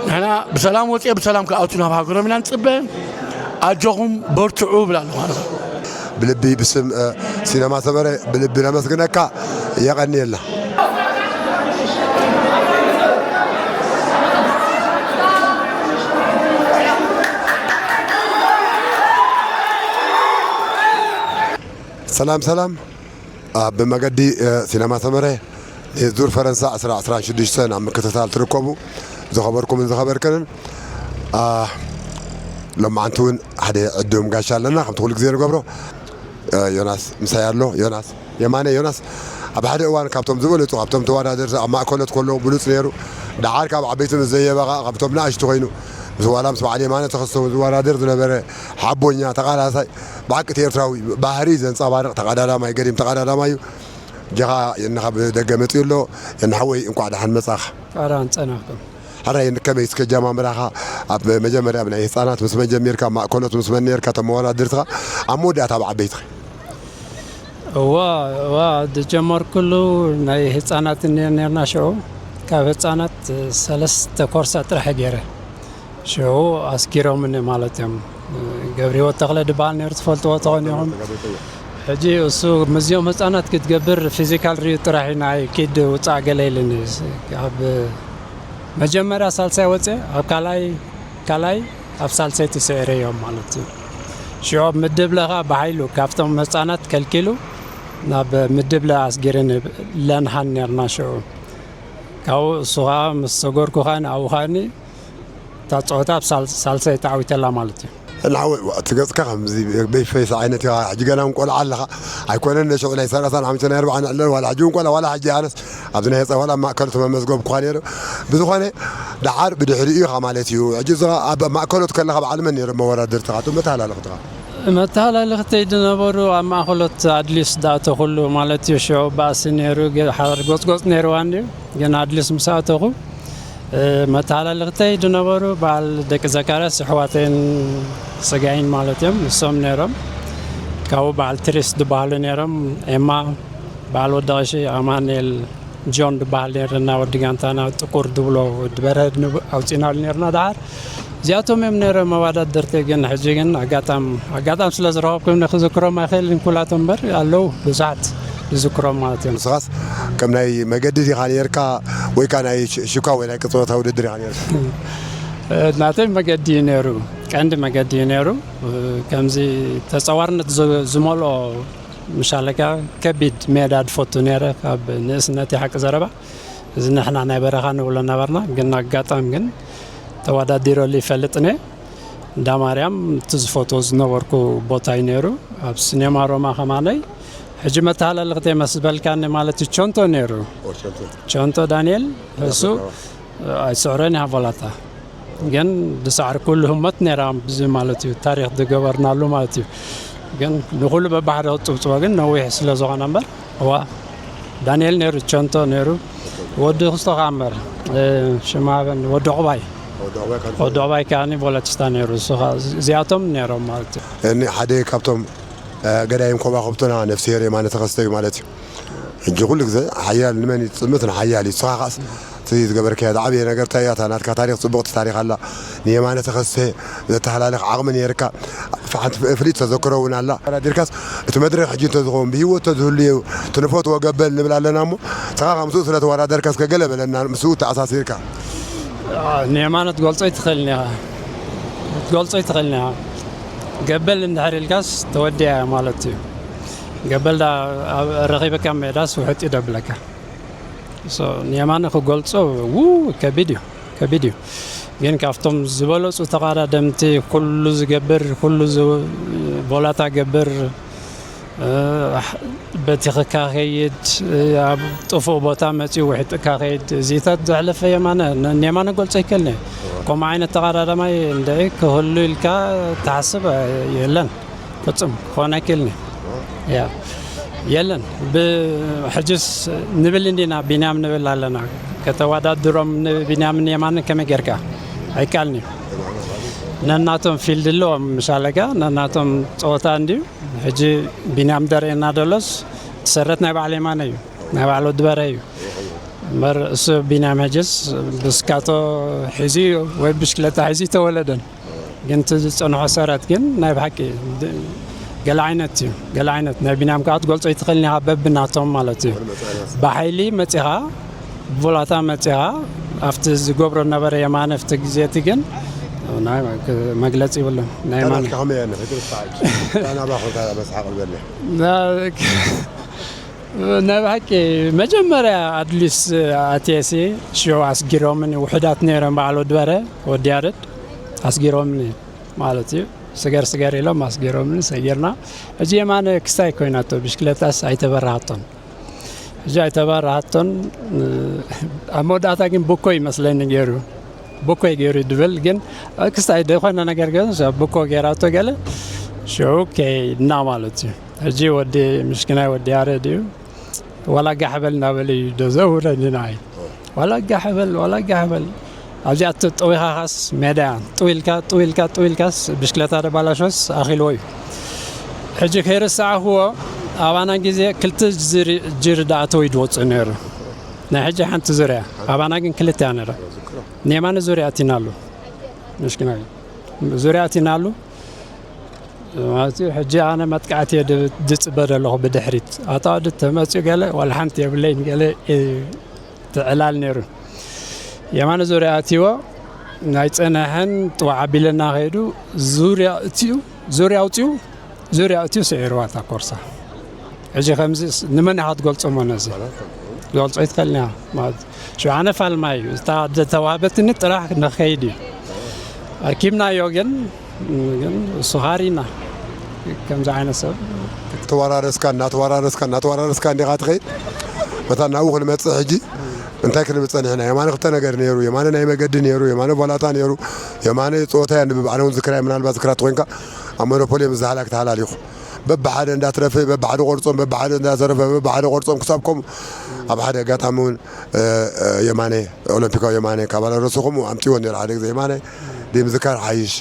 ንሕና ብሰላም ወፂኦም ብሰላም ክኣቱ ናብ ሃገሮም ኢና ንፅበ። ኣጆኹም በርትዑ እብል ኣለኹ ኣነ። ብልቢ ብስም፣ እ፣ ሲነማ ሰመረ ብልቢ ነመስግነካ። የቐንየልና። ሰላም ሰላም። ኣብ መገዲ፣ እ፣ ሲነማ ሰመረ ንዙር ፈረንሳ ዕስራ ዕስራን ሽዱሽተን ኣብ ምክትታል ትርከቡ ዝኸበርኩምን ዝኸበርክንን፣ አ፣ ሎማዓንቲ እውን ሓደ ዕዱም ጋሻ ኣለና፣ ከምቲ ኩሉ ግዜ ንገብሮ። እ፣ ዮናስ ምሳይ ኣሎ። ዮናስ የማነ፣ ዮናስ ኣብ ሓደ እዋን ካብቶም ዝበለጹ፣ ካብቶም ተወዳደርቲ ኣብ ማእከሎት ከለዉ ብሉጽ ነይሩ። ደሓር ካብ ዓበይቲ ምስ ዘየበ ኸኣ ካብቶም ንኣሽቱ ኮይኑ ምስ ዋላ ምስ በዓል የማነ ተኸስተ ዝወዳደር ዝነበረ ሓቦኛ ተቓላሳይ፣ ብሓቂ እቲ ኤርትራዊ ባህሪ ዘንጸባርቕ ተቐዳዳማይ፣ ገዲም ተቐዳዳማይ እዩ። ጀኻ የና ካብ ደገ መጺኡ ኣሎ። የና ሓወይ እንቋዕ ደሓን መጻኻ። ቃራን ጸናሕኩም። ሕራይ ከመይ እስከ ጀማምራኻ ኣብ መጀመርያ ናይ ህጻናት ምስ መን ጀሚርካ፣ ኣብ ማእከሎት ምስ መን ነርካ፣ ተመወዳድርትኻ ኣብ መወዳእታ ኣብ ዓበይትኻ? እዋ፣ እዋ፣ ዝጀመርኩሉ ናይ ህጻናት እኒ-፣ ነርና ሽዑ። ካብ ህጻናት ሰለስተ ኮርሳ ጥራሕ ገይረ። ሽዑ ኣስጊሮምኒ ማለት እዮም። ገብረ ህይወት ተኽለ ዝበሃል ነይሩ፣ ትፈልጥዎ ተኾን ኢኹም። ሕጂ እሱ ምስዚኦም ህጻናት ክትገብር ፊዚካል ሪኡ ጥራሕ እዩ ንዓይ ኪድ ውጻእ ገለ ኢልኒ። ኣብ መጀመርያ ሳልሳይ ወጽየ፣ ኣብ ካልኣይ፣ ካልኣይ ኣብ ሳልሰይቲ ስዒረዮም ማለት እዩ። ሽዑ ኣብ ምድብ ለኻ ብሓይሉ ካብቶም ህጻናት ከልኪሉ ናብ ምድብ ለ ኣስጊርኒ ለንሃን ነርና ሽዑ። ካብኡ እሱ ኸዓ ምስ ሰገርኩ ኸዓ ንኣብኡ ኸዓኒ እታ ጸወታ ኣብ ሳል-፣ ሳልሳይ ተዓዊተላ ማለት እዩ። ንዓወ-፣ እቲ ገጽካ ከምዚ በይፈይስ ዓይነት ኢኻ። ሕጂ ገና እውን ቆልዓ ኣለኻ። ኣይኮነን ነሽዑ ናይ ሰላሳን ሓሙሽተን ናይ ኣርባዓን ዕድመ ዋላ ሕጂ እውን ቆልዓ ዋላ ሕጂ ኣነስ ኣብዚ ናይ ህጻ ዋላ ማእከል ተመመዝገብኩኻ ነይሩ። ብዝኾነ ደሓር ብድሕሪኡ ኢኻ ማለት እዩ። ሕጂ እዚ ኸኣ ኣብ ማእከሎት ከለኻ በዓል መን ነይሮም መወዳድርትኻ? እቶም መተሃላለኽትኻ? መተሃላለኽተይ ዝነበሩ ኣብ ማእከሎት ኣድሊስ ዝኣተኹሉ ማለት እዩ። ሽዑ ባእሲ ነይሩ፣ ገ-፣ ሓር ጎጽጎጽ ነይርዋ እንድዩ። ግን ኣድሊስ ምስ ኣተኹ፣ እ፣ መተሃላለኽተይ ዝነበሩ በዓል ደቂ ዘካርያስ ኣሕዋተይን ስጋይን ማለት እዮም። ንሶም ነይሮም። ካብኡ በዓል ትሪስ ዝበሃሉ ነይሮም። ኤማ፣ በዓል ወዲ ቀሺ፣ ኣማኑኤል፣ ጆን ዝበሃል ነይርና፣ ወዲ ጋንታና፣ ጥቁር ዝብሎ ወዲ በርሀ ንብ-፣ ኣውፂናሉ ነይርና ደሓር። እዚኣቶም እዮም ነይሮም መወዳደርቲ። ግን ሕጂ ግን ኣጋጣም፣ ኣጋጣም ስለ ዝረኸብኩም ንክዝክሮም ኣይኽእልን ኩላቶም እምበር ኣለዉ ብዙሓት። ይዝክሮም ማለት እዮም። ንስኻስ ከም ናይ መገዲ ዲኻ ነርካ፣ ወይ ከኣ ናይ ሽ- ሽኳ ወይ ናይ ቅጽበታዊ ውድድር ኢኻ ነርካ? ናተይ መገዲ እዩ ነይሩ፣ ቀንዲ መገዲ እዩ ነይሩ። ከምዚ ተጸዋርነት ዝ- ዝመልኦ ምሻለካ ከቢድ ሜዳ ድፈቱ ነይረ ካብ ንእስነት ሓቂ ዘረባ። እዚ ንሕና ናይ በረኻ ንብሎ ነበርና፣ ግን ኣጋጣሚ ግን ተወዳዲረሉ ይፈልጥን እየ። እንዳ ማርያም እቲ ዝፈትዎ ዝነበርኩ ቦታ እዩ ነይሩ። ኣብ ሲኔማ ሮማ ከማነይ ሕጂ መተሃላለኽቲ መስበልካኒ ማለት እዩ። ቸንቶ ነይሩ፣ ቸንቶ ዳንኤል እሱ ኣይስዕሮን እያ ቦላታ። ግን ብሳዕሪ ኩሉ ህሞት ነይራ ብዚ ማለት እዩ፣ ታሪኽ ዝገበርናሉ ማለት እዩ። ግን ንኹሉ በባሕደ ክጥብጥቦ ግን ነዊሕ ስለ ዝኾነ እምበር፣ እዋ ዳንኤል ነይሩ፣ ቸንቶ ነይሩ፣ ወዲ ክስቶ ከኣ እምበር፣ ሽማ በን ወዲ ቁባይ ወዲ ቁባይ ከዓኒ ቦለቲስታ ነይሩ። እሱ ከኣ እዚኣቶም ነይሮም ማለት እዩ። እኒ ሓደ ካብቶም ገዳይም ኮባኹብትና ነፍስሄር የማነ ተኸስተ እዩ ማለት እዩ። ሕጂ ኩሉ ግዜ ሓያል ንመን እዩ ዝጥምት? ንሓያል እዩ። ንስኻ ከኣስ እቲ ዝገበርካዮ ዝዓበየ ነገር እንታይ እያ? እታ ናትካ ታሪኽ ጽቡቕቲ ታሪኽ ኣላ። ንየማነ ተኸስተ ዘተሃላልኽ ዓቕሚ ነይርካ። ሓንቲ ፍልይቲ ተዘክሮ እውን ኣላ። ተወዳዲርካስ እቲ መድረኽ ሕጂ እንተዝኸውን ብህይወት ተዝህሉ እዩ እቲ ንፈትዎ ገበል ንብል ኣለና እሞ ንስኻ ካብ ምስኡ ስለ ተወዳደርካስ ከገለ በለና ምስኡ ተኣሳሲርካ። ንየማነ ትገልጾ ኣይትኽእልን ኢኻ፣ ትገልጾ ኣይትኽእልን ኢኻ። ገበል እንድሕር ኢልካስ ተወዲኣ ማለት እዩ። ገበል ዳ ረኺበካ ሜዳስ ውሕጥ ይደብለካ። ንየማነ ክገልጾ ው ከቢድ እዩ፣ ከቢድ እዩ። ግን ካብቶም ዝበለጹ ተቐዳደምቲ፣ ኩሉ ዝገብር፣ ኩሉ ቦላታ ገብር፣ በቲ ክካኸይድ ኣብ ጥፉእ ቦታ መፂኡ ውሕጥካ ከይድ እዚታት ዘሕለፈ የማነ ንየማነ ገልጾ ይከልኒ። ከምኡ ዓይነት ተቐዳዳማይ እንደ ክህሉ ኢልካ ትሓስብ የለን። ፍጹም ክኾን ኣይክእልን እዩ። ያ የለን። ብሕጅስ ንብል እንዲና ቢንያም ንብል ኣለና። ከተወዳድሮም ንቢንያምን የማንን ከመይ ጌርካ? ኣይካልን እዩ። ነናቶም ፊልድ ኣለዎም ምሻለጋ ነናቶም ጸወታ እንድዩ። ሕጂ ቢንያም ደርእየና ደሎስ ትሰረት ናይ በዓል የማነ እዩ፣ ናይ በዓል ወዲ በረ እዩ። እምበር እሱ ቢንያም ሕጅስ ብስካቶ ሒዙ ወይ ብሽክለታ ሒዙ ተወለደን። ግን እቲ ዝጸንሖ ሰረት ግን ናይ ብሓቂ ገለ ዓይነት እዩ። ገለ ዓይነት ናይ ቢንያም ከዓ ትገልጾ ይትኽእል ኒኻ በብናቶም ማለት እዩ። ብሓይሊ መጺኻ ብቦላታ መጺኻ ኣብቲ ዝገብሮ ነበረ የማነ ኣብቲ ግዜ እቲ ግን ናይ መግለጺ ይብሉን ናይ የማነ ከመይ እያ ንፍትሪ ሰዓት ናባኹም መስሓቕ ዝበለ ናይ ብሓቂ መጀመርያ ኣድሊስ ኣትየሲ ሽዑ ኣስጊሮምኒ ውሑዳት ነይሮም በዓል ወዲ በረ ወዲ ያረድ ኣስጊሮምኒ ማለት እዩ። ስገር ስገር ኢሎም ኣስጊሮምኒ ሰጊርና። ሕጂ የማነ ክስታይ ኮይናቶ ብሽክለታስ ኣይተበራሃቶን። ሕጂ ኣይተበራሃቶን። ኣብ መወዳእታ ግን ብኮ ይመስለኒ ገይሩ ብኮ ገይሩ ድብል ግን ክስታይ ደኾነ ነገር ገ ብኮ ገይራቶ ገለ ሽዑ ከይድና ማለት እዩ። ሕጂ ወዲ ምሽኪናይ ወዲ ያረድ እዩ። ዋላ ጋሕ በል እናበለ እዩ ደዘውረኒ ንዓይ። ዋላ ጋሕ በል ዋላ ጋሕ በል ኣብዚኣ ጠዊኻኻስ ሜዳ እያ። ጥው ኢልካ ጥው ኢልካ ጥው ኢልካስ ብሽክለታ ደባላሾስ ኣኺልዎ እዩ። ሕጂ ከይረሳዕኽዎ ኣባና ግዜ ክልተ ጅሪ ዳኣተው እዩ ድወፅእ ነይሩ። ናይ ሕጂ ሓንቲ ዙርያ ኣባና ግን ክልተ እያ ነይራ። ንየማነ ዙርያ ኣቲናሉ። ምሽኪና ዙርያ ኣቲናሉ። ማለት እዩ። ሕጂ ኣነ መጥቃዕቲ እየ ድ- ድፅበ ዘለኹ ብድሕሪት ኣታ ወዲ ተመፅኡ ገለ ዋላ ሓንቲ የብለይን ገለ እዩ ትዕላል ነይሩ። የማነ ዙርያ ኣትዎ ናይ ፀነሐን ጥዋዕ ኣቢለና ከይዱ ዙርያ እትዩ ዙርያ ኣውፅኡ ዙርያ እትዩ ስዒርዋ እታ ኮርሳ። ሕጂ ከምዚ ንመን ኢኻ ትገልጾ እሞ ነዚ? ትገልጾ ኣይትኽእልን ኢኻ ማለት እዩ። ሽዑ ኣነ ፋልማይ እዩ። እታ ዝተዋህበትኒ ጥራሕ ንኸይድ እዩ። ኣርኪብናዮ ግን ግን እሱ ሃሪና ከምዚ ዓይነት ሰብ ተወራረስካ እናተወራረስካ እናተወራረስካ እንዲኻ ትኸይድ። መታ ናብኡ ክንመፅእ ሕጂ እንታይ ክንብል ፀኒሕና? የማነ ክልተ ነገር ነይሩ። የማነ ናይ መገዲ ነይሩ፣ የማነ ቧላታ ነይሩ፣ የማነ ፀወታ እያ ንብብ። ኣነ እውን ዝክራይ ምናልባት ዝክራ ተኮይንካ ኣብ ሞኖፖሊ እዮም ዝሃላክ ተሃላሊኹ። በብሓደ እንዳትረፈ በብሓደ ቆርጾም በብሓደ እንዳተረፈ በብሓደ ቆርጾም ክሳብ ከምኡ ኣብ ሓደ ኣጋጣሚ እውን የማነ ኦሎምፒካዊ የማነ ካባላሮሶ ከምኡ ኣምፅዎ ነይሩ ሓደ ግዜ የማነ ድምዝካር ሓይሽ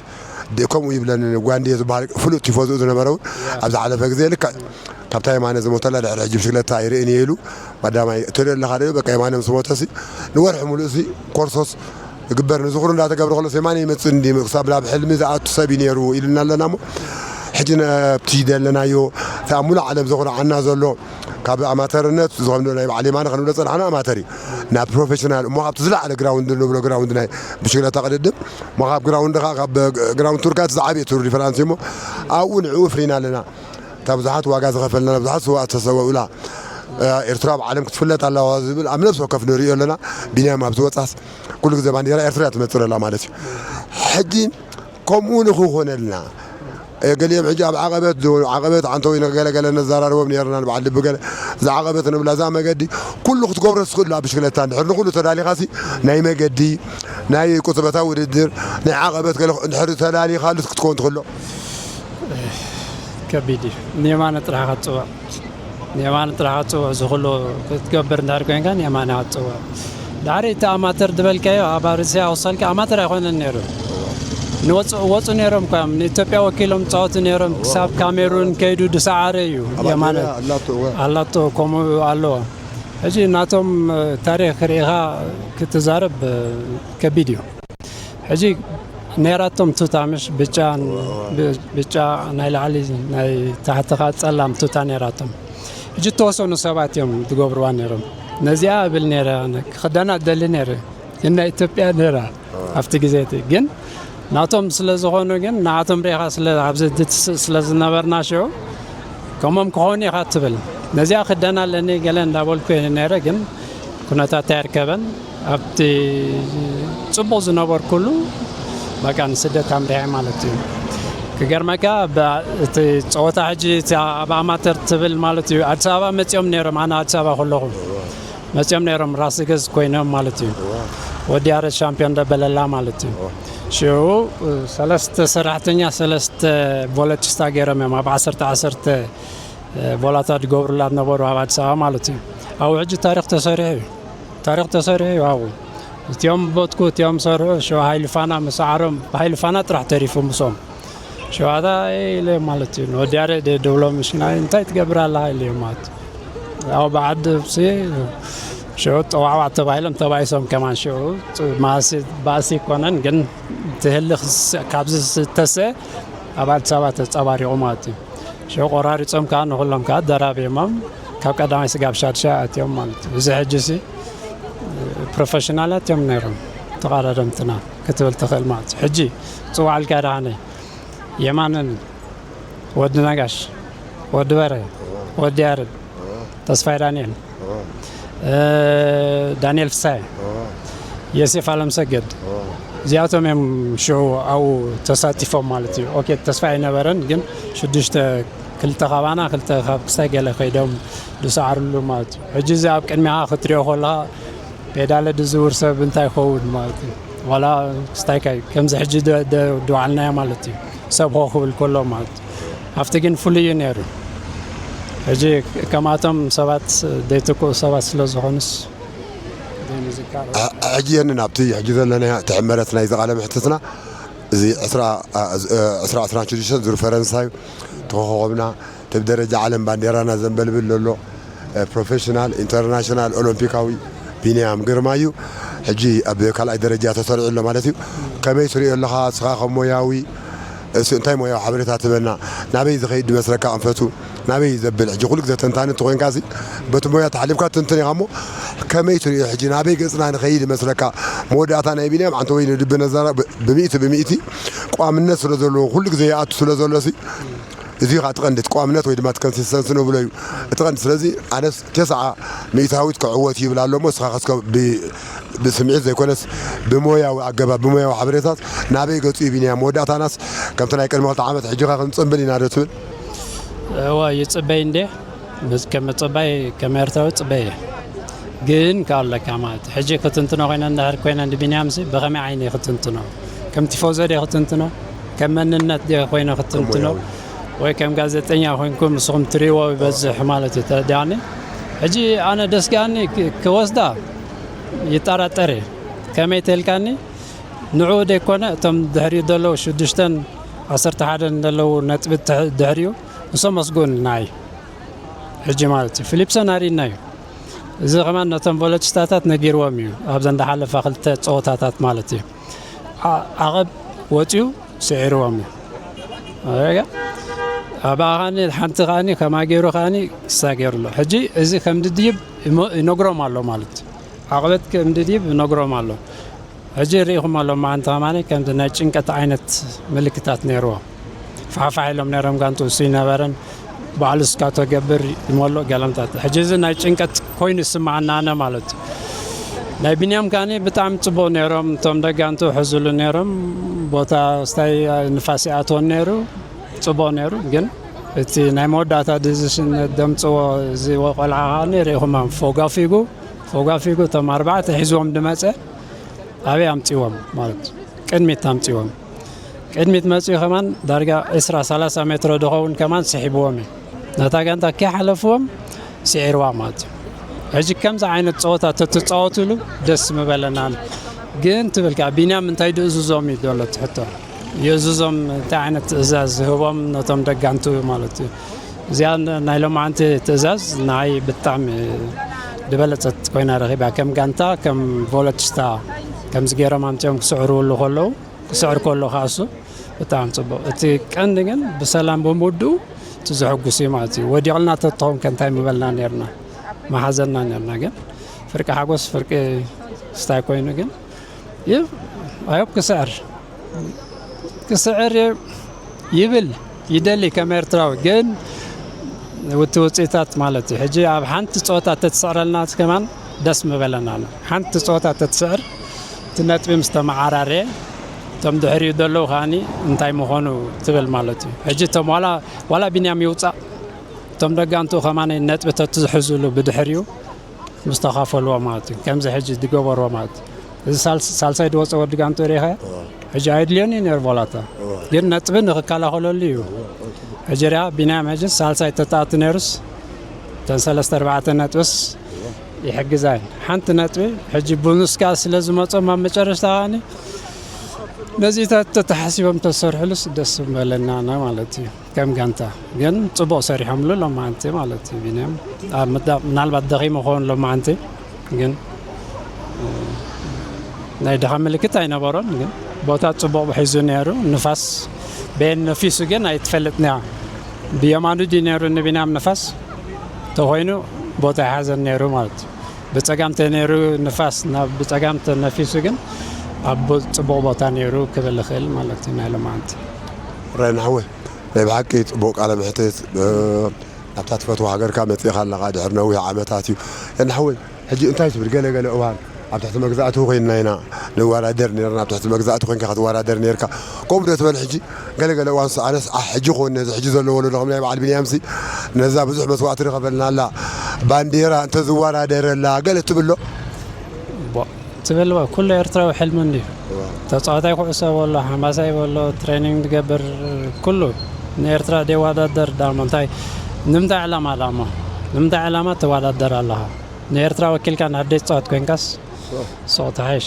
ከምኡ ይብለኒ ጓንዴ ዝበሃል ፍሉጥ ቲፎዝኡ ዝነበረ እውን ኣብ ዝሓለፈ ግዜ ልክዕ ካብታ የማነ ዝሞተላ ድሕሪ ሕጂ ብሽክለታ ኣይርእን እየ ኢሉ ቀዳማይ እትሪኦ ኣለኻ ዶ በቃ የማነ ምስ ሞተሲ ንወርሒ ሙሉእሲ ኮርሶስ ይግበር ንዝኽሩ እንዳተገብረ ከሎስ የማነ ይመፅእ እንዲ ክሳብ ናብ ሕልሚ ዝኣቱ ሰብ እዩ ነይሩ ኢሉና ኣለና እሞ ሕጂ ነብቲ ዘለናዮ እቲ ኣብ ሙሉእ ዓለም ዘኹርዓና ዘሎ ካብ ኣማተርነት ዝኸምዶ ናይ በዓል የማነ ክንብሎ ጸናሕና ኣማተር እዩ። ናብ ፕሮፌሽናል እሞ ካብቲ ዝለዓለ ግራውንድ ንብሎ ግራውንድ ናይ ብሽክለታ ቅድድም እሞ ካብ ግራውንድ ኸዓ ካብ ግራውንድ ቱር ካት ዝዓበየ ቱር ዲፈራንስ እሞ ኣብኡ ንዕኡ ፍሪና ኣለና። እታ ብዙሓት ዋጋ ዝኸፈልና ብዙሓት ስዋኣት ተሰወኡላ ኤርትራ ኣብ ዓለም ክትፍለጥ ኣለዋ ዝብል ኣብ ነብሲ ወከፍ ንርእዮ ኣለና። ቢንያም ኣብ ዝወጻስ ኩሉ ግዜ ባንዴራ ኤርትራ ትመጽእ ኣላ ማለት እዩ። ሕጂ ከምኡ ንክኾነልና ገሊኦም ሕጂ ኣብ ዓቐበት ዓቐበት ዓንተው ንገለገለ ነዘራርቦም ነርና በዓል ልቢ ገለ እዛ ዓቐበት ንብላ እዛ መገዲ ኩሉ ክትገብሮ ትኽእሉ ኣብ ብሽክለታ እንድሕር ንኩሉ ተዳሊኻሲ ናይ መገዲ ናይ ቁጽበታዊ ውድድር ናይ ዓቐበት ገለ እንድሕር ተዳሊኻሉ ክትከውን ትኽእሎ። ከቢድ እዩ። ንየማነ ጥራሕ ክትፅውዕ ንየማነ ጥራሕ ክትፅውዕ እዚ ኩሉ ክትገብር እንድሕር ኮይንካ ንየማነ ክትፅውዕ። ዳሕሪ እቲ ኣማተር ዝበልካዮ ኣብ ኣርሲ ኣውሳልካ ኣማተር ኣይኮነን ነይሩ። ንወፁ ወፁ ነይሮም እኳ እዮም ንኢትዮጵያ ወኪሎም ዝፃወቱ ነይሮም። ክሳብ ካሜሩን ከይዱ ድሰዓረ እዩ። የማነ ኣላቶ ከምኡ ኣለዎ። ሕጂ ናቶም ታሪክ ርኢኻ ክትዛረብ ከቢድ እዩ። ሕጂ ነይራቶም ቱታ ምሽ ብጫን ብጫ ናይ ላዕሊ ናይ ታሕቲ ከዓ ፀላም ቱታ ነይራቶም። ሕጂ እተወሰኑ ሰባት እዮም ዝገብርዋ ነይሮም። ነዚኣ እብል ነይረ ኣነ ክኽደና ደሊ ነይረ ግን ናይ ኢትዮጵያ ነይራ ኣብቲ ግዜ እቲ ግን ናቶም ስለ ዝኾኑ ግን ንዓቶም ርኢኻ ስለ ኣብዚ ድትስእ ስለ ዝነበርና ሽዑ ከምኦም ክኾኑ ኢኻ ትብል። ነዚኣ ክደና ኣለኒ ገለ እንዳበልኩ እየ ነይረ ግን ኩነታት ኣይርከበን። ኣብቲ ፅቡቕ ዝነበርኩሉ በቃ ንስደት ኣምሪሐ ማለት እዩ። ክገርመካ እቲ ፀወታ ሕጂ ኣብ ኣማተር ትብል ማለት እዩ ኣዲስ ኣበባ መፂኦም ነይሮም ኣነ ኣዲስ ኣበባ ከለኹ መፂኦም ነይሮም ራስ ገዝ ኮይኖም ማለት እዩ። ወዲ ያረድ ሻምፒዮን ደበለላ ማለት እዩ። ሽዑ ሰለስተ ሰራሕተኛ ሰለስተ ቮለቲስታ ገይሮም እዮም ኣብ ዓሰርተ ዓሰርተ ቮላታ ዝገብሩላ ዝነበሩ ኣብ ኣዲስ ኣበባ ማለት እዩ። ኣብኡ ሕጂ ታሪክ ተሰሪሑ እዩ። ታሪክ ተሰሪሑ እዩ ኣብኡ። እቲኦም በትኩ እቲኦም ሰርሑ ሽዑ ሃይልፋና መሰዓሮም ሃይልፋና ጥራሕ ተሪፉ ምስኦም። ሽዑ ኣታ ኢለ ማለት እዩ ንወዲ ያሬድ ደብሎ ምሽና እንታይ ትገብር ኣላ ኢለ ማለት ያው ብዓዲ ሲ ሽዑ ጠዋዕዋዕ ተባሂሎም ተባኢሶም ከማን ሽዑ ማሲ ባእሲ ይኮነን ግን ትህልኽ ካብዚ ዝተሰ ኣብ ኣዲስ ኣበባ ተፀባሪቑ ማለት እዩ። ሽዑ ቆራሪፆም ከዓ ንኩሎም ከዓ ደራቢሞም ካብ ቀዳማይ ስጋብ ሻድሻ ኣትዮም ማለት እዩ። እዚ ሕጂ ሲ ፕሮፌሽናላት እዮም ነይሮም ተቓዳደምትና ክትብል ትኽእል ማለት እዩ። ሕጂ ፅዋዕልካ ደሃነ የማንን ወዲ ነጋሽ፣ ወዲ በረ፣ ወዲ ያረድ፣ ተስፋይ ዳንኤል፣ ዳንኤል ፍሳይ፣ የሴፍ ኣለምሰገድ እዚኣቶም እዮም ሽዑ ኣብኡ ተሳቲፎም ማለት እዩ። ኦኬ ተስፋ ኣይነበረን ግን ሽዱሽተ ክልተ ካባና ክልተ ካብ ክሳይ ገለ ከይዶም ዝሰዓርሉ ማለት እዩ። ሕጂ እዚ ኣብ ቅድሚኻ ክትሪኦ ከለኻ ፔዳለ ድዝውር ሰብ እንታይ ይኸውን ማለት እዩ። ዋላ ክስታይካ እዩ ከምዚ ሕጂ ድዋዕልናዮ ማለት እዩ። ሰብ ሆ ክብል ከሎ ማለት እዩ። ኣብቲ ግን ፍሉይ እዩ ነይሩ። ሕጂ ከምኣቶም ሰባት ዘይትክኡ ሰባት ስለ ዝኾኑስ ዘይምዝካር። ሕጂ የንን ኣብቲ ሕጂ ዘለና ትሕመረት ናይ ዝቃለ ምሕትትና እዚ ዕስራ ዕስራ ዕስራ ሽዱሽተ ዙር ፈረንሳይ ተኸኸብና ተብ ደረጃ ዓለም ባንዴራና ዘንበልብል ዘሎ ፕሮፌሽናል ኢንተርናሽናል ኦሎምፒካዊ ቢንያም ግርማ እዩ። ሕጂ ኣብ ካልኣይ ደረጃ ተሰሪዑ ኣሎ ማለት እዩ። ከመይ ትሪኦ ኣለኻ እስኻ ከም ሞያዊ? እሱ እንታይ ሞያዊ ሓበሬታ ትበና? ናበይ ዝኸይድ መስለካ ኣንፈቱ ናበይ ዘብል ሕጂ ኩሉ ግዜ ተንታኒ እንተኮይንካ ሲ በቲ ሞያ ተሓሊፍካ ትንትን ኢኻ እሞ ከመይ ትሪኦ ሕጂ ናበይ ገፅና ንኸይድ መስለካ? መወዳእታ ናይ ቢንያም ዓንተ ወይ ንድቢ ነዛራ ብሚእቲ ብሚእቲ ቋምነት ስለ ዘለዎ ኩሉ ግዜ ይኣቱ ስለ ዘሎ ሲ እዚ ከዓ ትቐንዲ እቲ ቋምነት ወይ ድማ እቲ ኮንሲስተንሲ ንብሎ እዩ እቲ ቀንዲ። ስለዚ ኣነስ ተስዓ ሚእታዊት ክዕወት ይብል ኣሎ እሞ እስኻ ከስከ ብስምዒት ዘይኮነስ ብሞያዊ ኣገባብ ብሞያዊ ሓበሬታት ናበይ ገፁ እዩ ቢንያም? መወዳእታናስ ከምቲ ናይ ቅድሚ ክልተ ዓመት ሕጂኻ ክንፅምብል ኢና ዶ ትብል? እወ ይፅበይ እንዴ ከም ምፅባይ ከም ኤርትራዊ ፅበየ ግን ከኣለካ ማለት ሕጂ ክትንትኖ ኮይነ እንድሕር ኮይነ ንቢንያምሲ ብኸመይ ዓይነ ክትንትኖ ከም ቲፎዞ ደ ክትንትኖ ከም መንነት ደ ኮይነ ክትንትኖ ወይ ከም ጋዜጠኛ ኮይንኩም ንስኹም ትሪእዎ ይበዝሕ ማለት እዩ ተረዲኣኒ። ሕጂ ኣነ ደስጋኒ ክወስዳ ይጠራጠር እየ። ከመይ ተልካኒ ንዕኡ ደይኮነ እቶም ድሕሪኡ ዘለዉ ሽዱሽተን ዓሰርተ ሓደን ዘለዉ ነጥቢ ድሕሪኡ ንሶም መስጉን ናይ ሕጂ ማለት እዩ ፊሊፕሰን ኣርእና እዩ። እዚ ከማን ነቶም ቮለቲስታታት ነጊርዎም እዩ ኣብዘን ዝሓለፋ ክልተ ፀወታታት ማለት እዩ። ዓቐብ ወፂኡ ስዒርዎም እዩ። ኣብኣ ከዓኒ ሓንቲ ከዓኒ ከማይ ገይሩ ከዓኒ ክሳገር ኣሎ። ሕጂ እዚ ከም ድድይብ ይሞ-፣ ይነግሮም ኣሎ ማለት እዩ። ዓቐበት ከም ድድይብ ይነግሮም ኣሎ። ሕጂ ርኢኹም ኣሎ፣ መዓንቲ ከማኒ ከምዚ ናይ ጭንቀት ዓይነት ምልክታት ነይርዎ። ፋሕፋሕ ኢሎም ነይሮም፣ ጋንቱ እሱ ይነበረን ባዕሉ እስካቶ ገብር ይመሎ ገለምታት። ሕጂ እዚ ናይ ጭንቀት ኮይኑ ይስምዓና ኣነ ማለት እዩ። ናይ ቢንያም ካኒ ብጣዕሚ ጽቡቕ ነይሮም፣ እቶም ደጋንቱ ሕዝሉ ነይሮም። ቦታ ስታይ ንፋስ ይኣትወን ነይሩ፣ ጽቡቕ ነይሩ። ግን እቲ ናይ መወዳእታ ዲዚሽን ደምጽዎ እዚ ቆልዓ ከዓኒ ርኢኹም ፎጋፊጉ፣ ፎጋፊጉ እቶም ኣርባዕተ ሒዝዎም ድመጸ ኣበይ ኣምጺዎም ማለት እዩ። ቅድሚት ኣምጺዎም። ቅድሚት መጺኡ ከማን ዳርጋ ዕስራ ሰላሳ ሜትሮ ድኸውን ከማን ስሒብዎም እዩ። ነታ ጋንታ ከይሓለፍዎም ስዒርዋ ማለት እዩ። ሕጂ ከምዚ ዓይነት ጸወታ ተትጻወቱሉ ደስ ምበለና። ግን ትብል ከኣ ቢንያም እንታይ ድእዝዞም እዩ ዘሎ እቲ ሕቶ። የእዝዞም እንታይ ዓይነት ትእዛዝ ዝህቦም ነቶም ደጋንቱ ማለት እዩ። እዚኣ ናይ ሎማዓንቲ ትእዛዝ ንዓይ ብጣዕሚ ዝበለጸት ኮይና ረኺባ። ከም ጋንታ፣ ከም ቮለቲስታ፣ ከምዚ ገይሮም ኣምጺኦም ክስዕርሉ ከለዉ፣ ክስዕር ከሎ ከኣ እሱ ብጣዕሚ ጽቡቕ። እቲ ቀንዲ ግን ብሰላም ብምውድኡ እቲ ዘሐጉስ እዩ ማለት እዩ። ወዲቕልና ተትኸውን ከ እንታይ ምበልና ኔርና? ምሓዘና ኔርና። ግን ፍርቂ ሓጎስ ፍርቂ ስታይ ኮይኑ ግን ይብ-፣ ኣዮብ ክስዕር፣ ክስዕር ይብል ይደሊ ከም ኤርትራዊ። ግን እቲ ውጽኢታት ማለት እዩ። ሕጂ ኣብ ሓንቲ ጸወታ ተትስዕረልና ከማን ደስ ምበለና ኣሎ። ሓንቲ ጸወታ ተትስዕር እቲ ነጥቢ ምስ ተመዓራረየ እቶም ድሕሪኡ ዘለዉ ከኣኒ እንታይ ምኾኑ ትብል ማለት እዩ። ሕጂ እቶም ዋላ፣ ዋላ ቢንያም ይውጻእ እቶም ደጋንቱ ከማን ነጥቢ ተትዝሕዝሉ ብድሕሪኡ ምስ ተኻፈልዎ ማለት እዩ። ከምዚ ሕጂ ዝገበርዎ ማለት እዩ። እዚ ሳልስ-፣ ሳልሳይ ዝወፀ ወዲ ጋንቱ ርኢኻዮ? ሕጂ ኣየድልዮን እዩ ነይሩ ቮላታ። ግን ነጥቢ ንኽከላኸለሉ እዩ። ሕጂ ርኣ፣ ቢንያም ሕጂ ሳልሳይ ተተኣቱ ነይሩስ፣ እተን ሰለስተ ኣርባዕተ ነጥብስ ይሕግዛ እየን። ሓንቲ ነጥቢ ሕጂ ቡኑስካ ስለ ዝመጾም ኣብ መጨረሽታ ከኣኒ ነዚታት ተተሓሲቦም ተሰርሕሉስ ደስ ምበለና ና ማለት እዩ። ከም ጋንታ ግን ጽቡቕ ሰሪሖምሉ ሎማዓንቲ ማለት እዩ። ቢንያም ኣብ ምዳ-፣ ምናልባት ደኺሙ ክኸውን ሎማዓንቲ ግን፣ እ፣ ናይ ድኻ ምልክት ኣይነበሮን። ግን ቦታ ጽቡቕ ሒዙ ነይሩ። ንፋስ በየን ነፊሱ ግን ኣይትፈልጥን እያ። ብየማኑ ድዩ ነይሩ ንቢንያም ንፋስ? ተኾይኑ ቦታ ይሓዘን ነይሩ ማለት እዩ። ብጸጋም ተነይሩ ንፋስ ናብ ብጸጋም ተነፊሱ ግን ኣብ ቦ-፣ ጽቡቕ ቦታ ነይሩ ክብል እኽእል ማለት እዩ ናይ ሎማዓንቲ። ራይና ሓወይ፣ ናይ ብሓቂ ጽቡቕ ቃለ መሕትት፣ እ፣ ናብታ ትፈትዋ ሃገርካ መጺእካ ኣለኻ ድሕሪ ነዊሕ ዓመታት እዩ። ራይና ሓወይ፣ ሕጂ እንታይ ትብል? ገለ ገለ እዋን ኣብ ትሕቲ መግዛእቲ ኮይንና ኢና ንወዳደር ነርና። ኣብ ትሕቲ መግዛእቲ ኮይንካ ክትወዳደር ነርካ። ከምኡ ዶ ትበል ሕጂ? ገለ ገለ እዋን ኣነስ፣ ኣሕ፣ ሕጂ ክውን ነዚ ሕጂ ዘሎ ወለዶ ከም ናይ በዓል ቢንያምሲ ነዛ ብዙሕ መስዋእቲ ዝኸፈልና ኣላ ባንዴራ እንተዝወዳደረላ ገለ ትብሎ? ቦ-፣ ትብል ባ፣ ኩሉ ኤርትራዊ ሕልሚ እንድዩ። እዋ። ተጻዋታይ ኩዕሶ በሎ፣ ሓማሳይ በሎ፣ ትሬኒንግ ዝገብር ኩሉ ንኤርትራ ደይወዳደር ዳሞ እንታይ፣ ንምንታይ ዕላማ ዳሞ? ንምንታይ ዕላማ ትወዳደር ኣለኻ? ንኤርትራ ወኪልካ እንድሕር ደይትጻወት ኮንካስ፣ ሱቕ ትሓይሽ።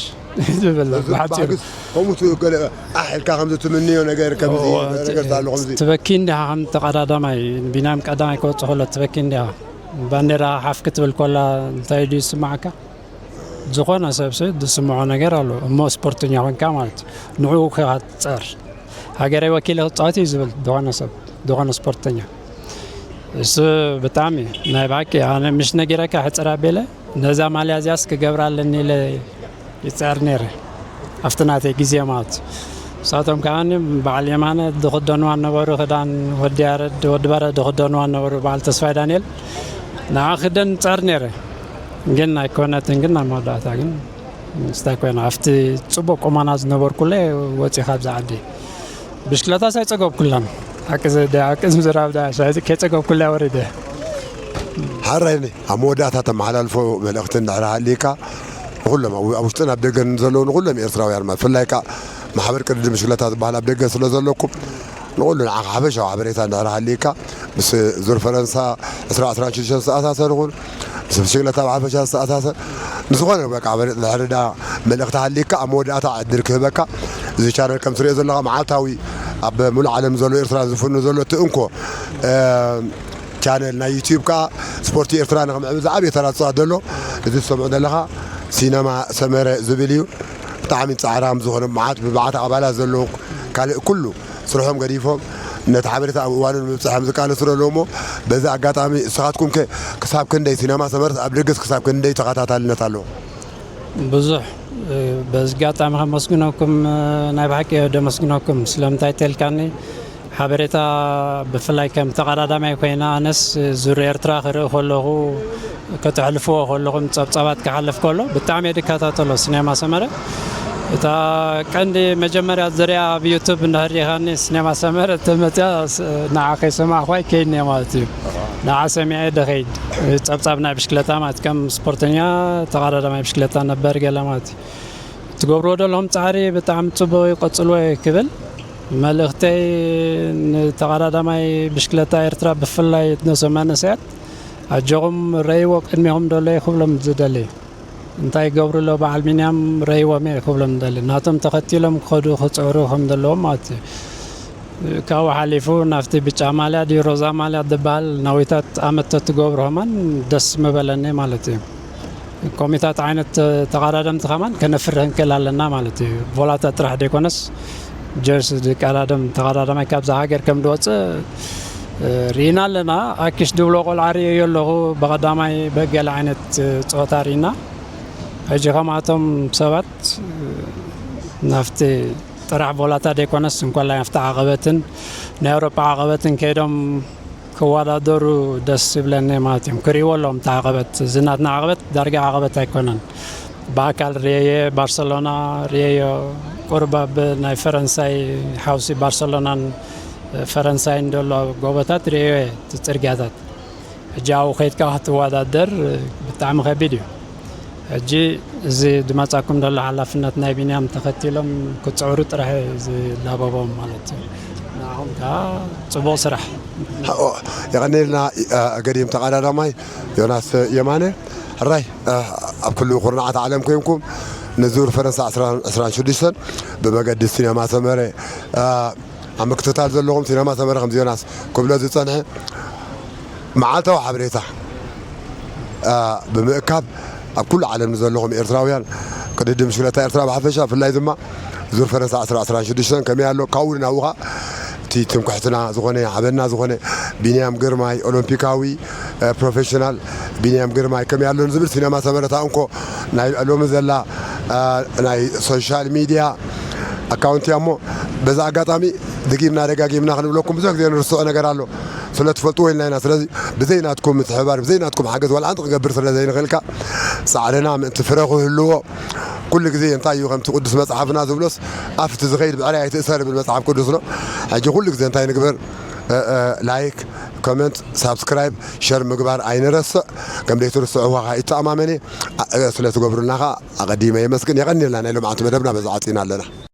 ዝብል በዚ ብሓጺሩ። እኳ ከምኡ ቱ-፣ ገለ ኣሕ ኢልካ ከምዚ ትምንዮ ነገር ከምዚ እዎ፣ ነገር ኣሎ ከምዚ። ትበኪ እንዲኻ ከም ተቐዳዳማይ፣ ቢንያም ቀዳማይ ክወጽእ ከሎ ትበኪ እንዲኻ። ባንዴራ ሓፍ ክትብል ኮላ እንታይ ድዩ ዝስምዓካ? ዝኾነ ሰብሲ ዝስምዖ ነገር ኣሎ። እሞ ስፖርተኛ ኮንካ ማለት እዩ። ንዕኡ ኢኻ ትጸር። ሃገረይ ወኪለ ክጻወት እዩ ዝብል ዝኾነ ሰብ፣ ዝኾነ ስፖርተኛ። እሱ ብጣዕሚ ናይ ብሓቂ ኣነ ምሽ ነጊረካ ሕጽር ኣቢለ ነዛ ማልያ እዚኣስ ክገብራ ኣለኒ ኢለ ይጽዕር ነይረ። ኣብቲ ናተይ ግዜ ማለት እዩ። ንሳቶም ከኣ በዓል የማነ ዝኽደንዋ ነበሩ ክዳን፣ ወዲ ያረድ፣ ወዲ በረ ዝኽደንዋ ነበሩ፣ በዓል ተስፋይ ዳንኤል። ንዓ ክደን ይጽዕር ነይረ። ግን ኣይኮነትን፣ ግን ኣብ መወዳእታ ግን ምስታይ ኮይና፣ ኣብቲ ጽቡቕ ቁመና ዝነበርኩለ ወጺእ ካብዛ ዓዲ። ብሽክለታስ ኣይጸገብኩላን። ሓቂ ዘ-፣ ሓቂ ምዝራብ ደኣ፣ ሻሂ ከይጸገብኩላ ወሪደ። ሓራይ፣ ኣብ መወዳእታ ተመሓላልፎ መልእኽቲ እንድሕር ሃልዩካ፣ ንኹሎም ኣብ፣ ኣብ ውሽጥን ኣብ ደገን ዘለዉ ንኹሎም ኤርትራውያን፣ ማለት ብፍላይ ከኣ ማሕበር ቅድድም ብሽክለታ ዝበሃል ኣብ ደገ ስለ ዘለኩም፣ ንኹሉ ንዓኻ ሓፈሻዊ ሓበሬታ እንድሕር ሃልዩካ፣ ምስ ዙር ፈረንሳ ዕስራ ዕስራን ሽዱሽተን ዝተኣሳሰር ይኹን፣ ምስ ብሽክለታ ብሓፈሻ ዝተኣሳሰር፣ ንዝኾነ በቃ፣ በ-፣ ድሕሪ ዳ መልእኽቲ ሃልዩካ፣ ኣብ መወዳእታ ዕድል ክህበካ። እዚ ቻነል ከም ትሪኦ ዘለኻ፣ መዓልታዊ ኣብ ሙሉእ ዓለም ዘሎ ኤርትራ ዝፍኑ ዘሎ እቲ እንኮ፣ እ፣ ቻነል ናይ ዩትዩብ ከኣ ስፖርት ኤርትራ ንኽምዕብል ዝዓበየ ተራ ዝጻወት ዘሎ፣ እዚ ትሰምዖ ዘለኻ ሲነማ ሰመረ ዝብል እዩ። ብጣዕሚ ጻዕራም ዝኾነ፣ መዓት፣ ብመዓት ኣባላት ዘለዎ፣ ካልእ ኩሉ ስርሖም ገዲፎም ነቲ ሓበሬታ ኣብ እዋኑ ንምብጻሕ እዮም ዝቃለሱ ዘለዉ እሞ፣ በዚ ኣጋጣሚ ንስኻትኩም ከ ክሳብ ክንደይ፣ ሲነማ ሰመረት ኣብ ደገስ ክሳብ ክንደይ ተኸታታልነት ኣለዎ? ብዙሕ፣ እ፣ በዚ ኣጋጣሚ ከመስግነኩም፣ እ፣ ናይ ብሓቂ እየ ደመስግነኩም። ስለምንታይ ተልካኒ፣ ሓበሬታ ብፍላይ ከም ተቐዳዳማይ ኮይና፣ ኣነስ ዙር ኤርትራ ክርኢ ከለኹ፣ ከተሕልፍዎ ከለኹም ጸብጻባት ክሓልፍ ከሎ፣ ብጣዕሚ እየ ድከታተሎ ሲኔማ ሰመረ። እታ ቀንዲ መጀመርያ ዝሪኣ ኣብ ዩቱብ እንዳህሪኻኒ ሲኔማ ሰመረ ተመፅያ፣ ስ-፣ ንዓ ከይሰማዕኳ ኣይከይድን እየ ማለት እዩ። ንዓ ሰሚዐ ደኸይድ። ጸብጻብ ናይ ብሽክለታ ማለት ከም ስፖርተኛ ተቐዳዳማይ ብሽክለታ ነበር ገለ ማለት እዩ። ትገብርዎ ዘለኹም ጻዕሪ ብጣዕሚ ጽቡቕ እዩ፣ ቀጽልዎ ክብል መልእኽተይ ንተቐዳዳማይ ብሽክለታ ኤርትራ፣ ብፍላይ ነዞም መንእሰያት፣ ኣጆኹም ረእይዎ ቅድሜኹም ደሎ እዩ ክብሎም ዝደሊ። እንታይ ይገብሩ ኣሎ በዓል ቢንያም ረእይዎም እየ ክብሎም ዝደሊ። ናቶም ተኸቲሎም ክኸዱ ክጽዕሩ ከም ዘለዎም ማለት እዩ። ካብኡ ሓሊፉ ናብቲ ብጫ ማልያ ድዩ ሮዛ ማልያ ዝበሃል ናዊታት ኣመት ተትገብሩ ከማን ደስ ምበለኒ ማለት እዩ። ኮሚታት ዓይነት ተቐዳደምቲ ከማን ከነፍርህ ንክእል ኣለና ማለት እዩ። ቮላታ ጥራሕ ዘይኮነስ ጀርሲ ዝቀዳደም ተቐዳዳማይ ካብዛ ሃገር ከም ዝወፅእ፣ እ፣ ርኢና ኣለና። ኣኪሽ ድብሎ ቆልዓ ርእየዮ ኣለኹ። ብቐዳማይ በገለ ዓይነት ጾታ ርኢና። ሕጂ ከምኣቶም ሰባት፣ እ፣ ናብቲ ጥራሕ ቮላታ ዘይኮነስ እንኮላይ ናብቲ ዓቐበትን ናይ ኣውሮፓ ዓቐበትን ከይዶም ክወዳደሩ ደስ ይብለኒ ማለት እዮም። ክርእይዎ ኣለዎም እቲ ዓቐበት። እዚ ናትና ዓቐበት ዳርጋ ዓቐበት ኣይኮነን። ብኣካል ርእየየ፣ ባርሰሎና ርእየዮ፣ ቁሩብ ኣብ ናይ ፈረንሳይ ሓውሲ ባርሰሎናን ፈረንሳይን ዘሎ ጎቦታት ርእየዮ እየ፣ እቲ ጽርግያታት። ሕጂ ኣብኡ ከይድካ ክትወዳደር ብጣዕሚ ከቢድ እዩ። ሕጂ እዚ ዝመጻኩም ዘሎ ሓላፍነት ናይ ቢንያም ተኸቲሎም ክጽዕሩ ጥራሕ እዩ ዝላበቦም ማለት እዩ። ንዓኹም ከኣ ጽቡቕ ስራሕ። ኦ፣ የቐንየልና፣ እ፣ ገዲም ተቐዳዳማይ ዮናስ የማነ። ሕራይ፣ እ፣ ኣብ ኩሉ ኩርናዓት ዓለም ኮይንኩም ንዙር ፈረንሳ ዕስራን ዕስራን ሽዱሽተን ብመገዲ ሲነማ ሰመረ፣ እ፣ ኣብ ምክትታል ዘለኹም፣ ሲነማ ሰመረ ከምዚ ዮናስ ክብሎ ዝጸንሐ መዓልታዊ ሓበሬታ፣ እ፣ ብምእካብ ኣብ ኩሉ ዓለም ንዘለኹም ኤርትራውያን፣ ቅድድም ብሽክለታ ኤርትራ ብሓፈሻ፣ ብፍላይ ድማ ዙር ፈረንሳ ዕስራ ዕስራን ሽዱሽተን ከመይ ኣሎ? ካብኡ ናብኡ ኸኣ እቲ ትምክሕትና ዝኾነ፣ ሓበንና ዝኾነ ቢንያም ግርማይ፣ ኦሎምፒካዊ፣ እ፣ ፕሮፌሽናል ቢንያም ግርማይ ከመይ ኣሎ ንዝብል፣ ሲነማ ሰመረ እታ እንኮ ናይ ሎሚ ዘላ፣ እ፣ ናይ ሶሻል ሚድያ ኣካውንት እያ እሞ፣ በዛ ኣጋጣሚ ድጊምና ደጋጊምና ክንብለኩም ብዙሕ ግዜ ንርስዖ ነገር ኣሎ። ስለ ትፈልጥዎ ኢልና ኢና። ስለዚ ብዘይ ናትኩም ምትሕብባር፣ ብዘይ ናትኩም ሓገዝ ዋላ ሓንቲ ክንገብር ስለ ዘይንኽእል ከኣ፣ ጻዕርና ምእንቲ ፍረ ክህልዎ ኩሉ ግዜ እንታይ እዩ ከምቲ ቅዱስ መጽሓፍና ዝብሎስ፣ ኣፍ እቲ ዝኸይድ ብዕራይ ኣይትእሰር ይብል መጽሓፍ ቅዱስ ኣሎ። ሕጂ ኩሉ ግዜ እንታይ ንግበር? እ፣ እ፣ ላይክ፣ ኮመንት፣ ሳብስክራይብ፣ ሸር ምግባር ኣይንረስዕ። ከም ዘይትርስዕዎ ከኣ ይተኣማመን እየ። እ፣ ስለ ትገብሩልና ከኣ ኣቐዲመ የመስግን። የቐንየልና ናይ ሎምዓንቲ መደብና በዚ ዓጺና ኣለና።